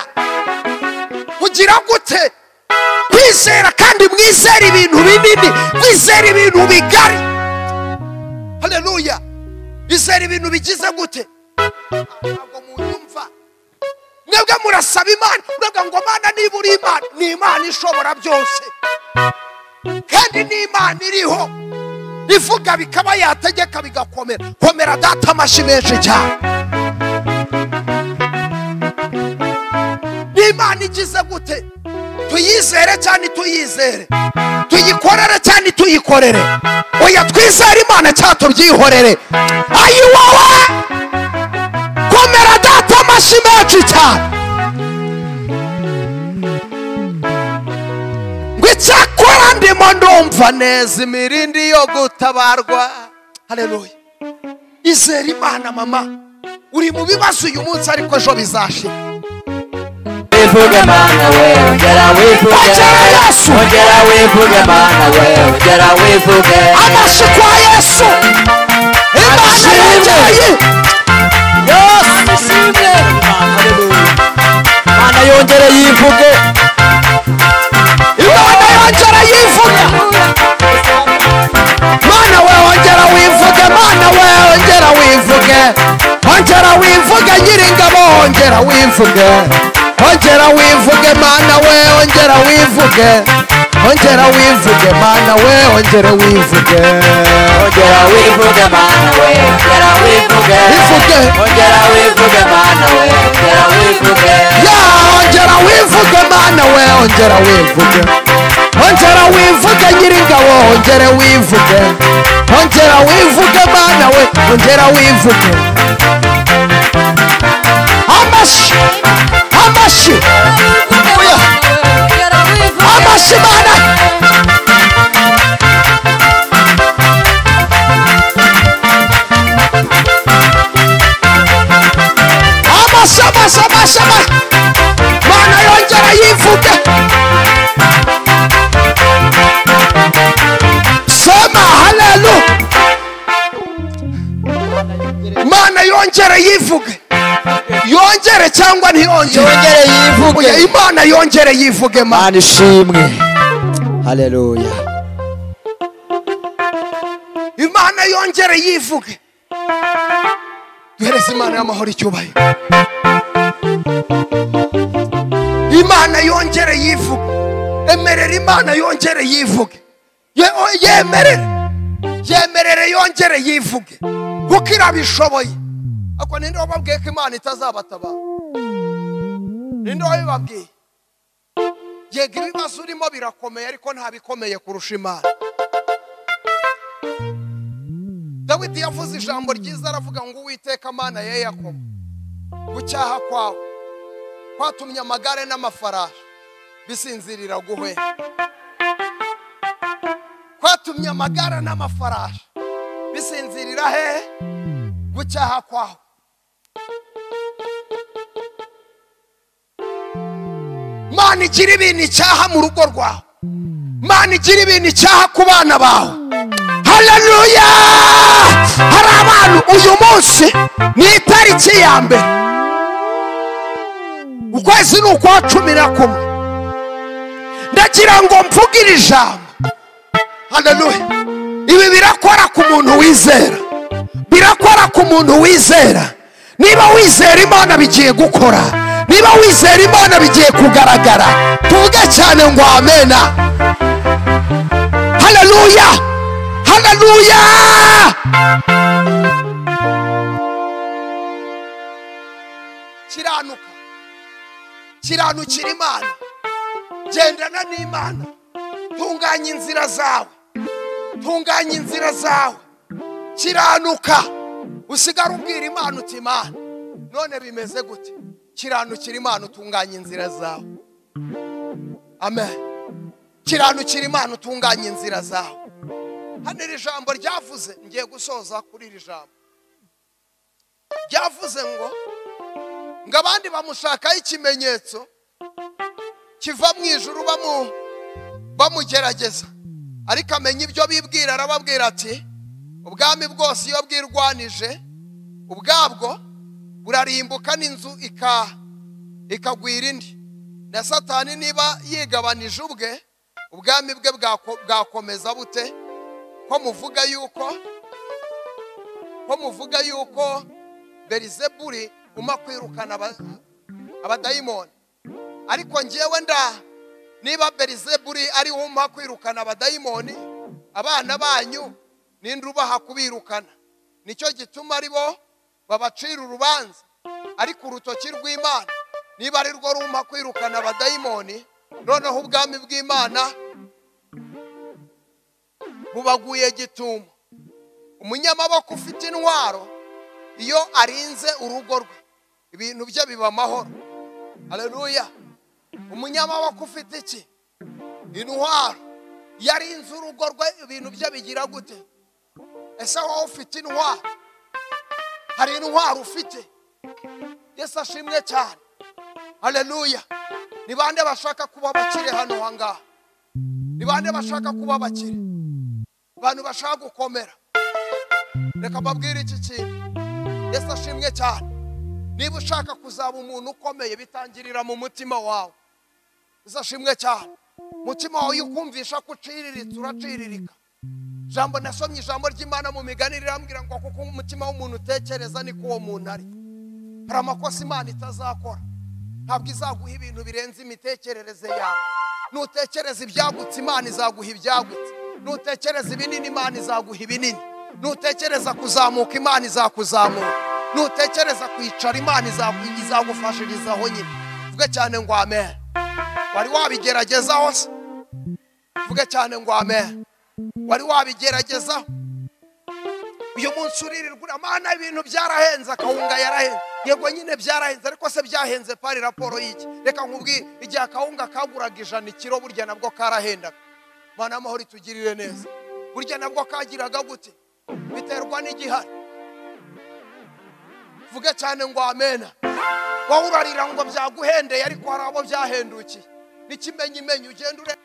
Kugira gute? Kwizera, kandi mwizera ibintu binini, kwizera ibintu bigari. Haleluya! Izera ibintu bigize gute? Ntabwo munyumva. Mwebwe murasaba Imana, muravuga ngo Mana niba uri Imana, ni Imana ishobora byose, kandi ni Imana iriho, ivuga bikaba, yategeka bigakomera. Komera data amashyi menshi cyane. Ni Imana igize gute? Tuyizere cyane, tuyizere, tuyikorere cyane, tuyikorere. Oya twizere Imana cyangwa tubyihorere. Ayi wowe, komera data amashyi menshi cyane. Ngo icyakora ndimo ndumva neza imirindi yo gutabarwa. Haleluya! Izere Imana mama, uri mu bibazo uyu munsi ariko ejo bizashira. Wivuge Mana we, ongera wivuge. Ongera Yesu. Ongera wivuge Mana we, ongera wivuge. Amashyi kwa Yesu. Imana yongeye. Yesu ishimwe. Haleluya. Mana yongere yivuge. Imana yongere yivuge. Mana we ongera wivuge, Mana we ongera wivuge. Ongera wivuge Nyiringabo, ongera wivuge. Ongera wivuge Mana we, ongera wivuge. Ongera wivuge Mana we, ongera wivuge. Ongera wivuge Mana we, ongera wivuge. Ivuge. Ongera wivuge Mana we, ongera wivuge. Ya ongera wivuge Mana we, ongera wivuge. Ongera wivuge Nyiringabo, ongera wivuge. Ongera wivuge Mana we, ongera wivuge. Amashyi, amashyi, amashyi Mana. Amashyi, amashyi, amashyi, amashyi. Mana yongera yivuge. Sema haleluya. Mana yongera yivuge. Yongere cyangwa ntiyongere? Yongere yivuge. Imana yongere yivuge Mana. Mana ishimwe. Haleluya. Imana yongere yivuge. Duhereze Imana y'amahoro icyubahiro. Imana yongere yivuge. Emerera Imana yongere yivuge. Yemerere yongere yivuge, kuko irabishoboye. Ako ninde wababwiye ko Imana itazabatabara? Ninde wabibabwiye? Yego ibibazo urimo birakomeye, ariko nta bikomeye kurusha Imana. Dawidi yavuze ijambo ryiza, aravuga ngo Uwiteka Mana ya Yakobo, gucyaha kwawe kwatumye amagare n'amafarashi bisinzirira guhwera. Kwatumye amagare n'amafarashi bisinzirira he? Gucyaha kwawe. Mana igira ibintu icyaha mu rugo rwawe. Mana igira ibintu icyaha ku bana bawe. Haleluya! Hari abantu uyu munsi ni itariki ya 1, ukwezi ni ukwa 11. Ndagira ngo mvugire ijambo. Haleluya! Ibi birakora ku muntu wizera, birakora ku muntu wizera. Niba wizera Imana bigiye gukora, niba wizera Imana bigiye kugaragara. Tuvuge cyane ngo amena. Haleluya! Haleluya! Kiranuka, kiranukira Imana, gendana n'Imana, tunganya inzira zawe, tunganya inzira zawe, kiranuka. Usigara ubwira Imana uti Imana none bimeze gute? Kiranukira Imana, utunganya inzira zawe. Amen. Kiranukira Imana, utunganya inzira zawe. Hano iri jambo ryavuze, ngiye gusoza kuri iri jambo ryavuze ngo abandi bamushakaho ikimenyetso kiva mu ijuru bamugerageza, ariko amenya ibyo bibwira, arababwira ati ubwami bwose iyo bwirwanije ubwabwo burarimbuka n'inzu ikagwira indi. Na Satani niba yigabanije ubwe, ubwami bwe bwakomeza bute? Ko muvuga yuko Beelzebuli uma kwirukana abadayimoni, ariko ngewe nda niba Beelzebuli ari umpa kwirukana abadayimoni, abana banyu ninde ubaha kubirukana? Nicyo gituma ari bo babacira urubanza. Ariko urutoki rw'Imana niba ari rwo rumpa kwirukana abadayimoni, noneho ubwami bw'Imana bubaguye gitumo. Umunyamaboko ufite intwaro iyo arinze urugo rwe, ibintu bye biba amahoro. Haleluya! Umunyamaboko ufite iki? Intwaro. Iyo arinze urugo rwe, ibintu bye bigira gute? Ese wowe ufite intwaro? Hari intwaro ufite? Yesu ashimwe cyane. Haleluya! Ni bande bashaka kuba bakire hano hangaha? Ni bande bashaka kuba bakire? Abantu bashaka gukomera. Reka mbabwire iki kintu. Yesu ashimwe cyane. Niba ushaka kuzaba umuntu ukomeye, bitangirira mu mutima wawe. Yesu ashimwe cyane. Umutima wawe ukumvisha ko uciriritse, uraciririka. Jambo nasomye ijambo ry'Imana mu migani rirambwira ngo kuko umutima w'umuntu utekereza niko uwo muntu ari. Hari amakosa Imana itazakora. Ntabwo izaguha ibintu birenze imitekerereze yawe. Nutekereza ibyagutse, Imana izaguha ibyagutse. Nutekereza ibinini, Imana izaguha ibinini. Nutekereza kuzamuka, Imana izakuzamura. Nutekereza kwicara, Imana izagufashirizaho nyine. Vuga cyane ngo amen. Wari wabigerageza hose? Vuga cyane ngo amen. Wari wabigerageza? Uyu munsi uririrwa Mana ibintu byarahenze, akawunga yarahenze. Yego nyine byarahenze, ariko se byahenze pari raporo y'iki? Reka nkubwire, igihe akawunga kaguraga 100 ikiro, burya nabwo karahendaga. Mana amahoro itugirire neza. Burya nabwo kagiraga gute? Biterwa n'igihari. Vuga cyane ngo amena. Wowe urarira ngo byaguhendeye, ariko hari abo byahendukiye. N'ikimenyimenyi ugenda ure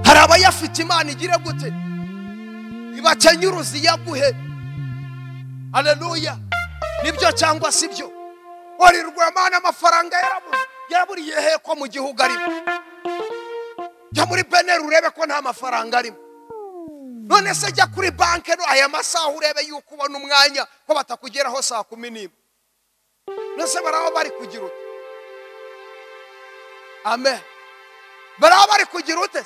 Hari abayafite Imana igire gute? Ibakenyuruzi yaguhe. Haleluya. Nibyo cyangwa si byo? Warirwa Imana amafaranga yarabuze. Yaraburiye he ko mu gihugu arimo? Jya muri beneri urebe ko nta mafaranga arimo. None se jya kuri banke no aya masaha urebe yuko ubona umwanya ko batakugeraho saa 11. None se baraba bari kugira ute? Amen. Baraba bari kugira ute?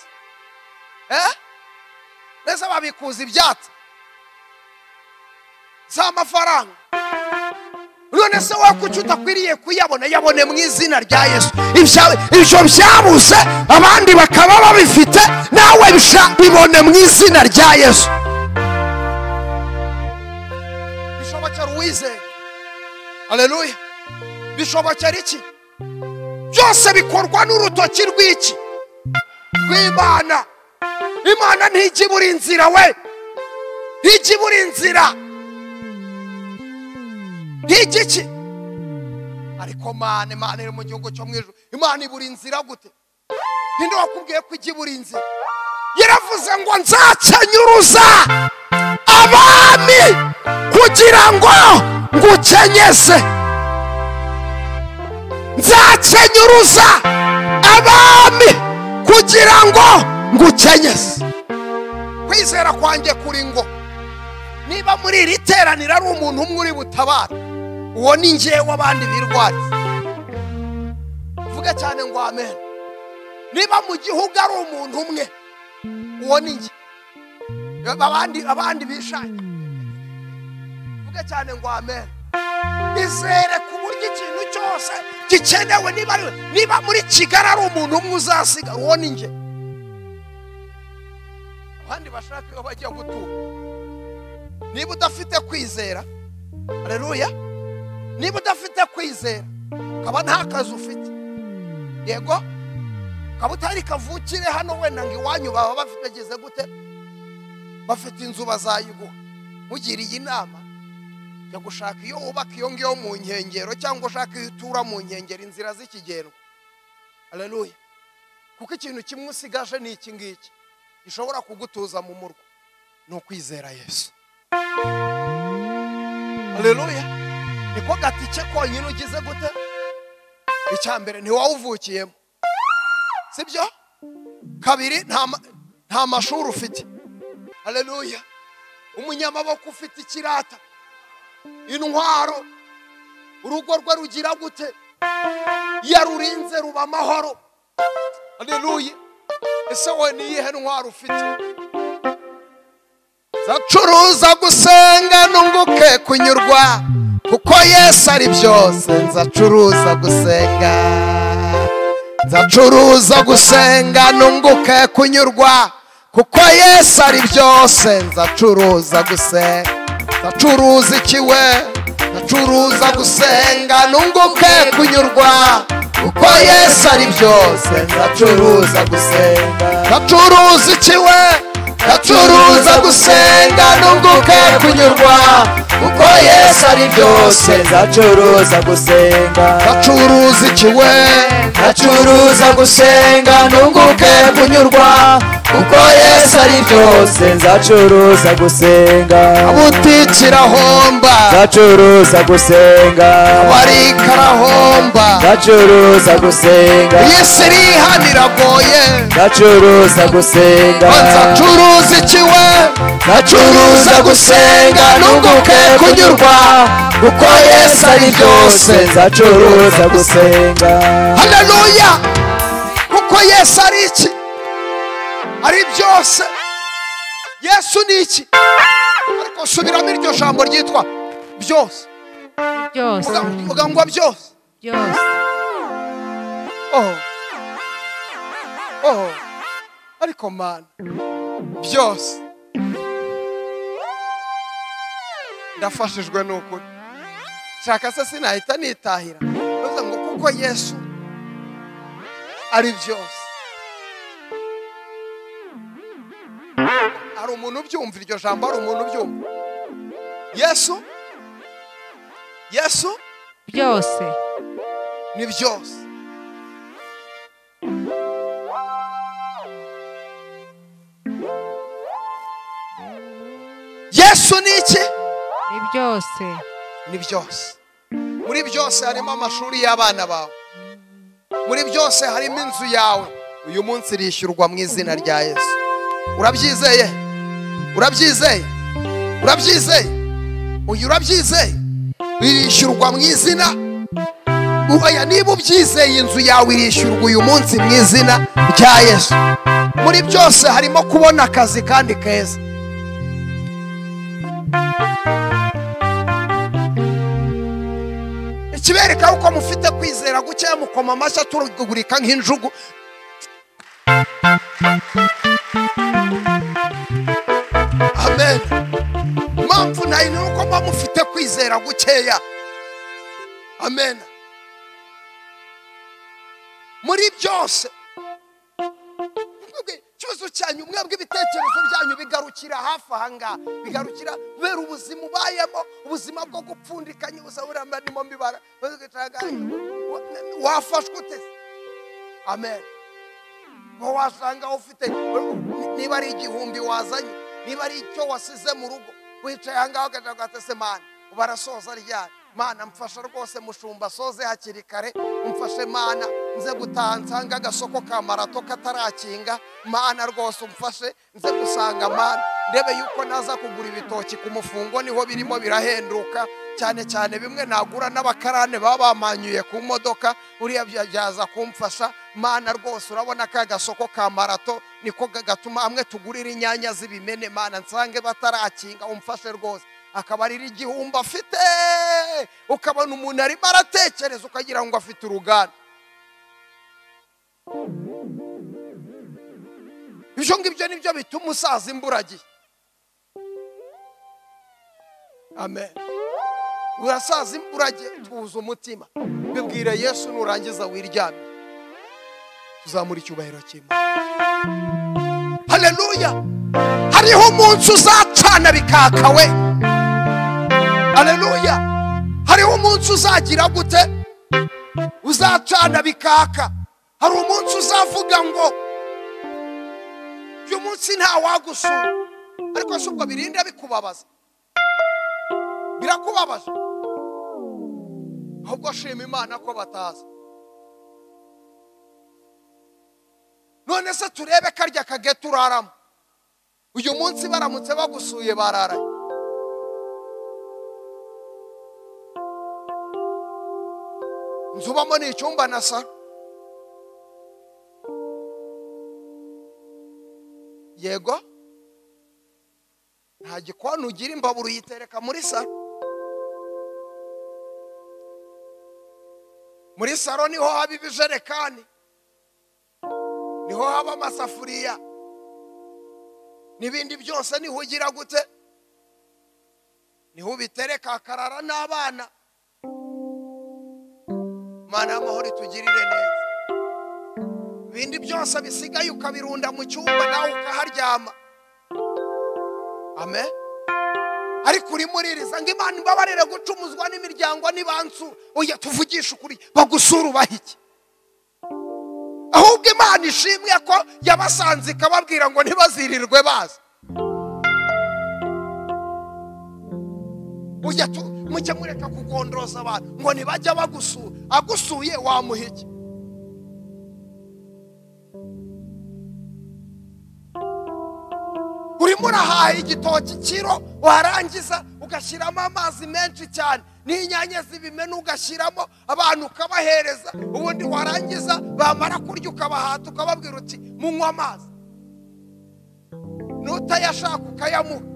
Nese babikuza ibyatsi za mafaranga. None se wakuki utakwiriye kuyabona? Yabone mu izina rya Yesu. Ibyo byabuze abandi bakaba babifite, nawe bibone mu izina rya Yesu. Bishobokera uwizeye. Haleluya. Bishobokera iki? Byose bikorwa n'urutoki rw'iki? Rw'Imana. Imana ntijya ibura inzira we. Ntijya ibura inzira. Ntijya iki? Ariko Mana, Imana iri mu gihugu cyo mu ijuru. Imana ibura inzira gute? Ninde wakubwiye ko ijya ibura inzira? Yaravuze ngo nzakenyuruza abami kugira ngo ngukenyeze. Nzakenyuruza abami kugira ngo ngukenyeze. Kwizera kwanjye kuri ngo niba muri iri teraniro ari umuntu umwe uri butabara, uwo ni njyewe, abandi birwarize. Vuga cyane ngo amen. Niba mu gihugu ari umuntu umwe, uwo ni njye, abandi bishanye. Vuga cyane ngo amen. Izere ku buryo ikintu cyose gikenewe, niba muri Kigali ari umuntu umwe uzasiga, uwo ni njye. Abandi bashaka iyo bajya gutura. Niba udafite kwizera, haleluya, niba udafite kwizera ukaba nta kazi ufite, yego, ukaba utari kavukire hano, wenda ngo iwanyu baba bafite gute, bafite inzu bazayiguha. Mugiriye inama jya gushaka iyo wubaka iyo ngiyo mu nkengero, cyangwa ushaka iyo utura mu nkengero, inzira z'ikigendwa. Haleluya. Kuko ikintu kimwe usigaje ni iki ngiki gishobora kugutuza mu murwa, ni ukwizera Yesu. Haleluya. Niko gatike konyine ugize gute? Icya mbere ntiwawuvukiyemo, sibyo? Kabiri, nta mashuri ufite. Haleluya. Umunyamaboko ufite ikirata, intwaro, urugo rwe rugira gute? Yarurinze ruba amahoro. Haleluya. Ese wowe ni iyihe ntwaro ufite? Nzacuruza gusenga nunguke kunyurwa, kuko Yesu ari byose. Nzacuruza gusenga, nzacuruza gusenga nunguke kunyurwa, kuko Yesu ari byose. Nzacuruza gusenga, nzacuruza ikiwe, nzacuruza gusenga nunguke kunyurwa, kuko Yesu ari byose. Nzacuruza gusenga, nzacuruza ikiwe, nzacuruza gusenga nunguke kunyurwa, kuko Yesu ari byose. Nzacuruza gusenga, nzacuruza ikiwe, nzacuruza gusenga nunguke kunyurwa, kuko Yesu ari byose. Nzacuruza gusenga, abutikirahomba, nzacuruza gusenga, abarikarahomba, nzacuruza gusenga, Yesu irihaniragoye, nzacuruza gusenga, nzacuruza ikiwe, nzacuruza gusenga nunguke kunyurwa, kuko Yesu ari byose. Nzacuruza gusenga. Haleluya. Kuko Yesu ari iki? Ari byose. Yesu ni iki? Ariko subiramo iryo jambo ryitwa byose. Byose. Uvuga ngo byose. Byose. Oh. Oh. Ariko Mana, byose. Ndafashijwe n'ukuri. Shaka se sinahita nitahira. Bavuga ngo kuko Yesu ari byose. Hari umuntu ubyumva iryo jambo? Hari umuntu ubyumva? Yesu, Yesu byose. Ni byose. Yesu ni iki? Ni byose. Ni byose. Muri byose harimo amashuri y'abana bawe. Muri byose harimo inzu yawe. Uyu munsi irishyurwa mu izina rya Yesu. Urabyizeye? Urabyizeye? Urabyizeye? Uyu urabyizeye? Irishyurwa mu izina. Oya, niba ubyizeye inzu yawe irishyurwa uyu munsi mu izina rya Yesu. Muri byose harimo kubona akazi kandi keza. Ikibereka uko mufite kwizera guke, mukoma amashyi aturugurika nk'injugu. Amen. Impamvu nayo ni uko muba mufite kwizera gukeya. Amen. Muri byose ikibazo cyanyu, mwebwe ibitekerezo byanyu bigarukira hafi aha ngaha, bigarukira kubera ubuzima ubayemo, ubuzima bwo gupfundikanya, ubuzima ndimo mbibara wafashwe ute? Amen. Ngo wasanga ufite niba ari 1000 wazanye, niba ari icyo wasize mu rugo, wicaye aha ngaha ugaca ugatese Mana ubarasoza ryari? Mana mfasha rwose mushumba soze hakiri kare, umfashe Mana nze gutaha nsanga agasoko ka marato katarakinga, Mana rwose umfashe nze gusanga Mana ndebe yuko naza kugura ibitoki ku mufungo, niho birimo birahenduka cyane cyane bimwe nagura n'abakarane baba bamanyuye ku modoka, uriya byaza kumfasha Mana rwose. Urabona ka gasoko ka marato niko gatuma amwe tugurira inyanya z'ibimene, Mana nsange batarakinga umfashe rwose. Akaba ari igihumbi afite, ukabona umuntu arimo aratekereza ukagira ngo afite uruganda. Ibyo ngibyo nibyo bituma usaza imburagihe. Amen. Urasaza imburagihe, tuza umutima, bibwire Yesu nurangiza wiryame, tuzamura icyubahiro cy'Imana. Haleluya. Hariho umunsi uzacana bikaka we. Haleluya. Hariho umunsi uzagira gute? Uzacana bikaka. Hari umunsi uzavuga ngo uyu munsi nta wagusura, ariko si ubwo birinda bikubabaza, birakubabaza. Ahubwo shima Imana ko bataza. None se turebe karya kageto uraramo uyu munsi, baramutse bagusuye bararaye. Inzu ubamo ni icyumba na salo. Yego, nta gikoni ugira, imbabura uyitereka muri salo. Muri salo niho haba ibijerekani, niho haba amasafuriya n'ibindi byose, niho ugira gute? Niho ubitereka akarara n'abana. Mana y'amahoro itugirire neza. Ibindi byose bisigaye ukabirunda mu cyumba nawe ukaharyama. Amen. Ariko urimo uririza ngo Imana imbabarire gucumuzwa n'imiryango nibansura. Oya, tuvugishe ukuri, bagusura ubaha iki? Ahubwo Imana ishimwe ko yabasanze ikababwira ngo ntibazirirwe baza. Ujya mujye mureka kugondroza abantu ngo ntibajya bagusura. Agusuye wamuha iki? Urimo urahaha igitoki kiro, warangiza ugashyiramo amazi menshi cyane n'inyanya z'ibimene ugashyiramo, abantu ukabahereza, ubundi warangiza bamara kurya ukabahata ukababwira uti munywa amazi, nutayashaka ukayamuha.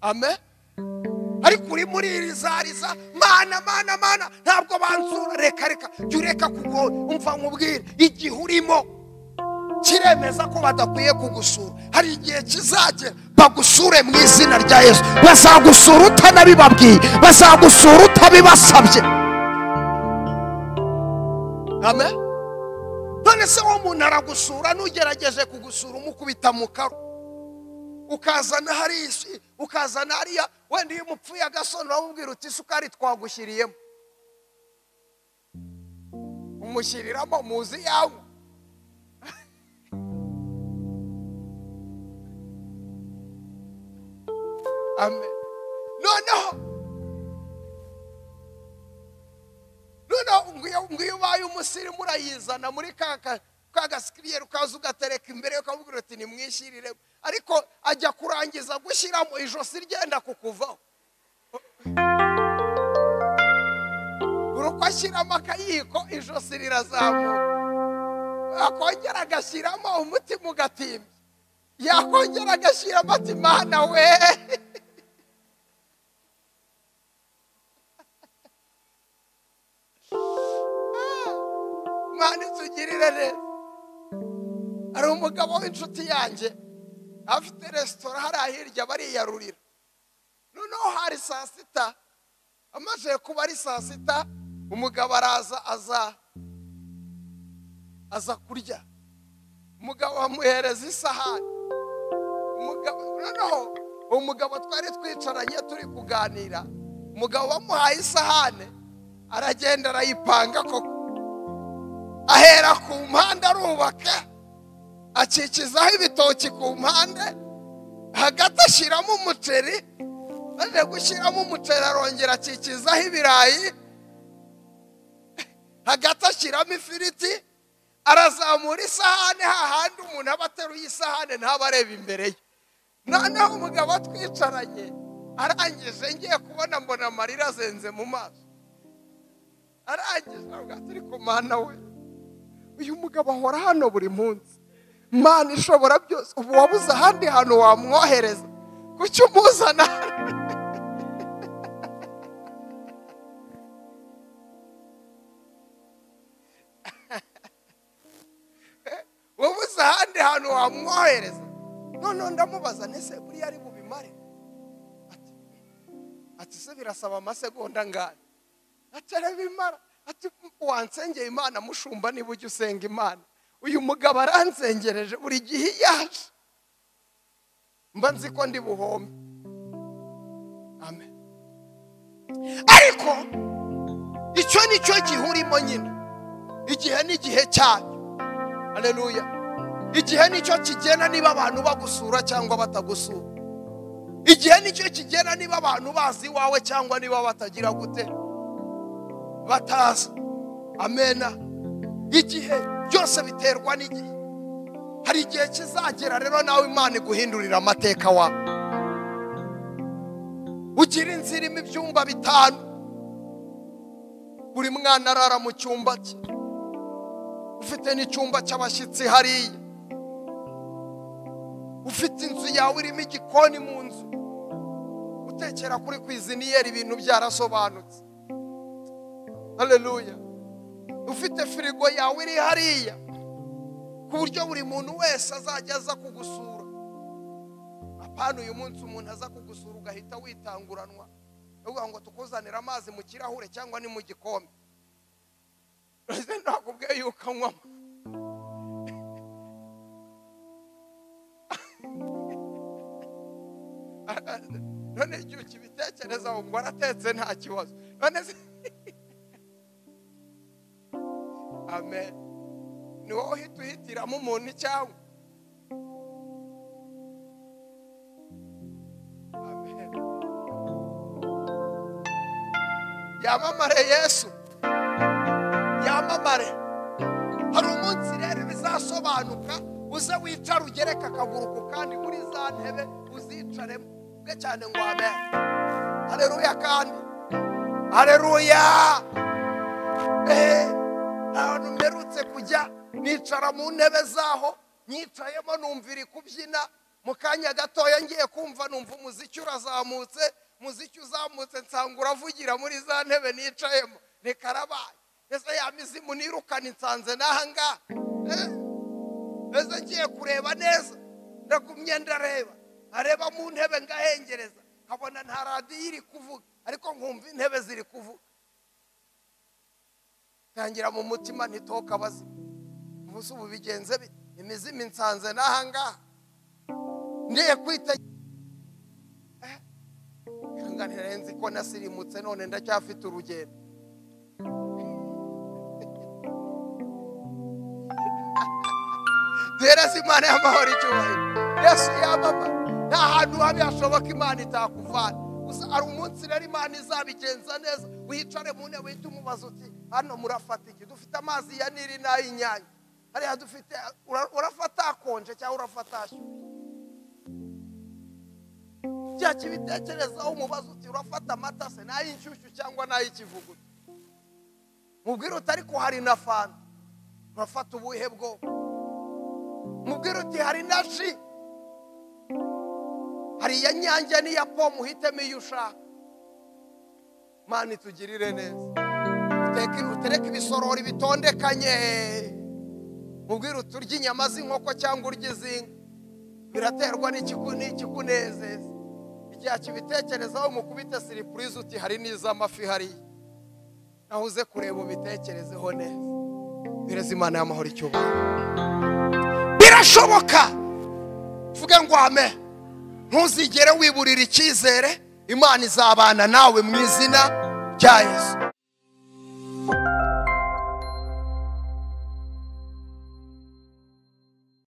Amen. Ariko uri muri irizariza, Mana Mana Mana ntabwo bansura. Reka reka, jya ureka kugora. Umva nkubwire, igihe urimo kiremeza ko badakwiye kugusura. Hari igihe kizagera bagusure mu izina rya Yesu. Bazagusura utanabibabwiye, bazagusura utabibasabye. Amen. None se uwo muntu aragusura, nugerageje kugusura umukubita mu karo, Ukazana hari ukazana hariya, wenda iyo umupfuye agasoni uramubwira uti isukari twagushyiriyemo, umushyiriramo muzi yawe. Amen. Noneho ngiyo ubaye umusirimu urayizana muri ka gasikiriyeri, ukaza ugatereka imbere ukamubwira uti nimwishyirire, ariko ajya kurangiza gushyiramo ijosi ryenda kukuvaho. Buri uko ashyiramo akayiko ijosi rirazamuka, akongera agashyiramo umutima ugatimba, yakongera agashyiramo ati Mana we. Mana itugirire neza. Hari umugabo w'inshuti yanjye afite resitora hariya hirya bariyarurira. Noneho hari saa sita, amaze kuba ari saa sita, umugabo araza aza kurya. Umugabo amuhereza isahani. Noneho umugabo twari twicaranye turi kuganira, umugabo bamuhaye isahane aragenda arayipanga koko, ahera ku mpande arubaka, akikizaho ibitoki ku mpande, hagati ashyiramo umuceri, maze gushyiramo umuceri arongera akikizaho ibirayi, hagati ashyiramo ifiriti, arazamura isahane hahandi umuntu aba ateruye isahane ntaba areba imbere ye. Noneho umugabo twicaranye arangije, ngiye kubona mbona amarira azenze mu maso, arangije avuga ati ariko Mana we, uyu mugabo ahora hano buri munsi, Mana ishobora byose, ubu wabuze ahandi hantu wamwohereza, kuki umuzana? Wabuze ahandi hantu wamwohereza. Noneho ndamubaza nese buriya ari bubimare? Ati se birasaba amasegonda angahe? Ati arabimara. Ati wansengeye Imana mushumba, niba ujya usenga Imana, uyu mugabo aransengereje buri gihe yaje, mba nzi ko ndi buhombe. Amen. Ariko icyo nicyo gihe urimo nyine, igihe n'igihe cyayo. Haleluya. Igihe nicyo kigena niba abantu bagusura cyangwa batagusura. Igihe nicyo kigena niba abantu bazi iwawe cyangwa niba batagira gute, batazi. Amena. Igihe byose biterwa n'igihe. Hari igihe kizagera rero nawe Imana iguhindurira amateka wawe, ugira inzu irimo ibyumba 5, buri mwana arara mu cyumba cye, ufite n'icyumba cy'abashyitsi hariya, ufite inzu yawe irimo igikoni mu nzu, utekera kuri kwiziniyeri, ibintu byarasobanutse. Haleluya. Ufite firigo yawe iri hariya, ku buryo buri muntu wese azajya aza kugusura. Apana uyu munsi umuntu aza kugusura ugahita witanguranwa, uvuga ngo tukuzanira amazi mu kirahure cyangwa ni mu gikombe. Nakubwiye yuko anywa. None igihe ukibitekereza ngo aratetse nta kibazo. None amen. Ni wowe uhita uhitiramo umuntu cyangwa? Amen. Yamamare Yesu, yamamare. Hari umunsi rero bizasobanuka, uze wicare ugereka akaguru ku kandi muri za ntebe uzicaremo bwe cyane ngo amen. Haleluya. Kandi haleluya. Ahantu mperutse kujya nicara mu ntebe zaho, nicayemo numva iri kubyina, mu kanya gatoya ngiye kumva numva umuziki urazamutse, umuziki uzamutse nsanga uravugira muri za ntebe nicayemo, ni karabaye. Ese ya mizimu nirukana nsanze n'aha ngaha. Ese ngiye kureba neza, ndagumye ndareba, areba mu ntebe ngahengereza, nkabona nta radiyo iri kuvuga, ariko nkumva intebe ziri kuvuga. Tangira mu mutima ntitoka abazimu, ubu ubu bigenze bite? Imizimu nsanze n'aha ngaha. Ndiye kwita nganire nzi ko nasirimutse none ndacyafite urugendo. Duhereze Imana y'amahoro icyubahiro. Yesu yamama nta hantu habi hashoboka Imana itakuvana. Gusa ari umunsi rero Imana izabigenza neza, wicare mu ntebe uhite umubaza uti hano murafata iki? Dufite amazi ya Nili n'ay'Inyange. Hariya dufite, urafata akonje cyangwa urafata ashyushye? Jya kibitekerezaho umubaza uti urafata amata se n'ay'inshyushyu cyangwa n'ay'ikivuguto? Mubwire uti ariko hari na fanta, urafata ubuhe bwoko? Mubwire uti hari na ji, hari iya Nyange n'iya pome, uhitemo iyo ushaka. Mana itugirire neza. Utereke ibisorori bitondekanye. Mubwire uti urya inyama z'inkoko cyangwa urya iz'inka, biraterwa n'ikikunezeza. Igihe akibitekerezaho mukubite siripurize uti hari n'iz'amafi hariya. Naho uze kureba ubitekerezeho neza. Bireze Imana y'amahoro icyubahiro. Birashoboka. Vuge ngo amen. Ntuzigere wiburira icyizere, Imana izabana nawe mu izina rya Yesu.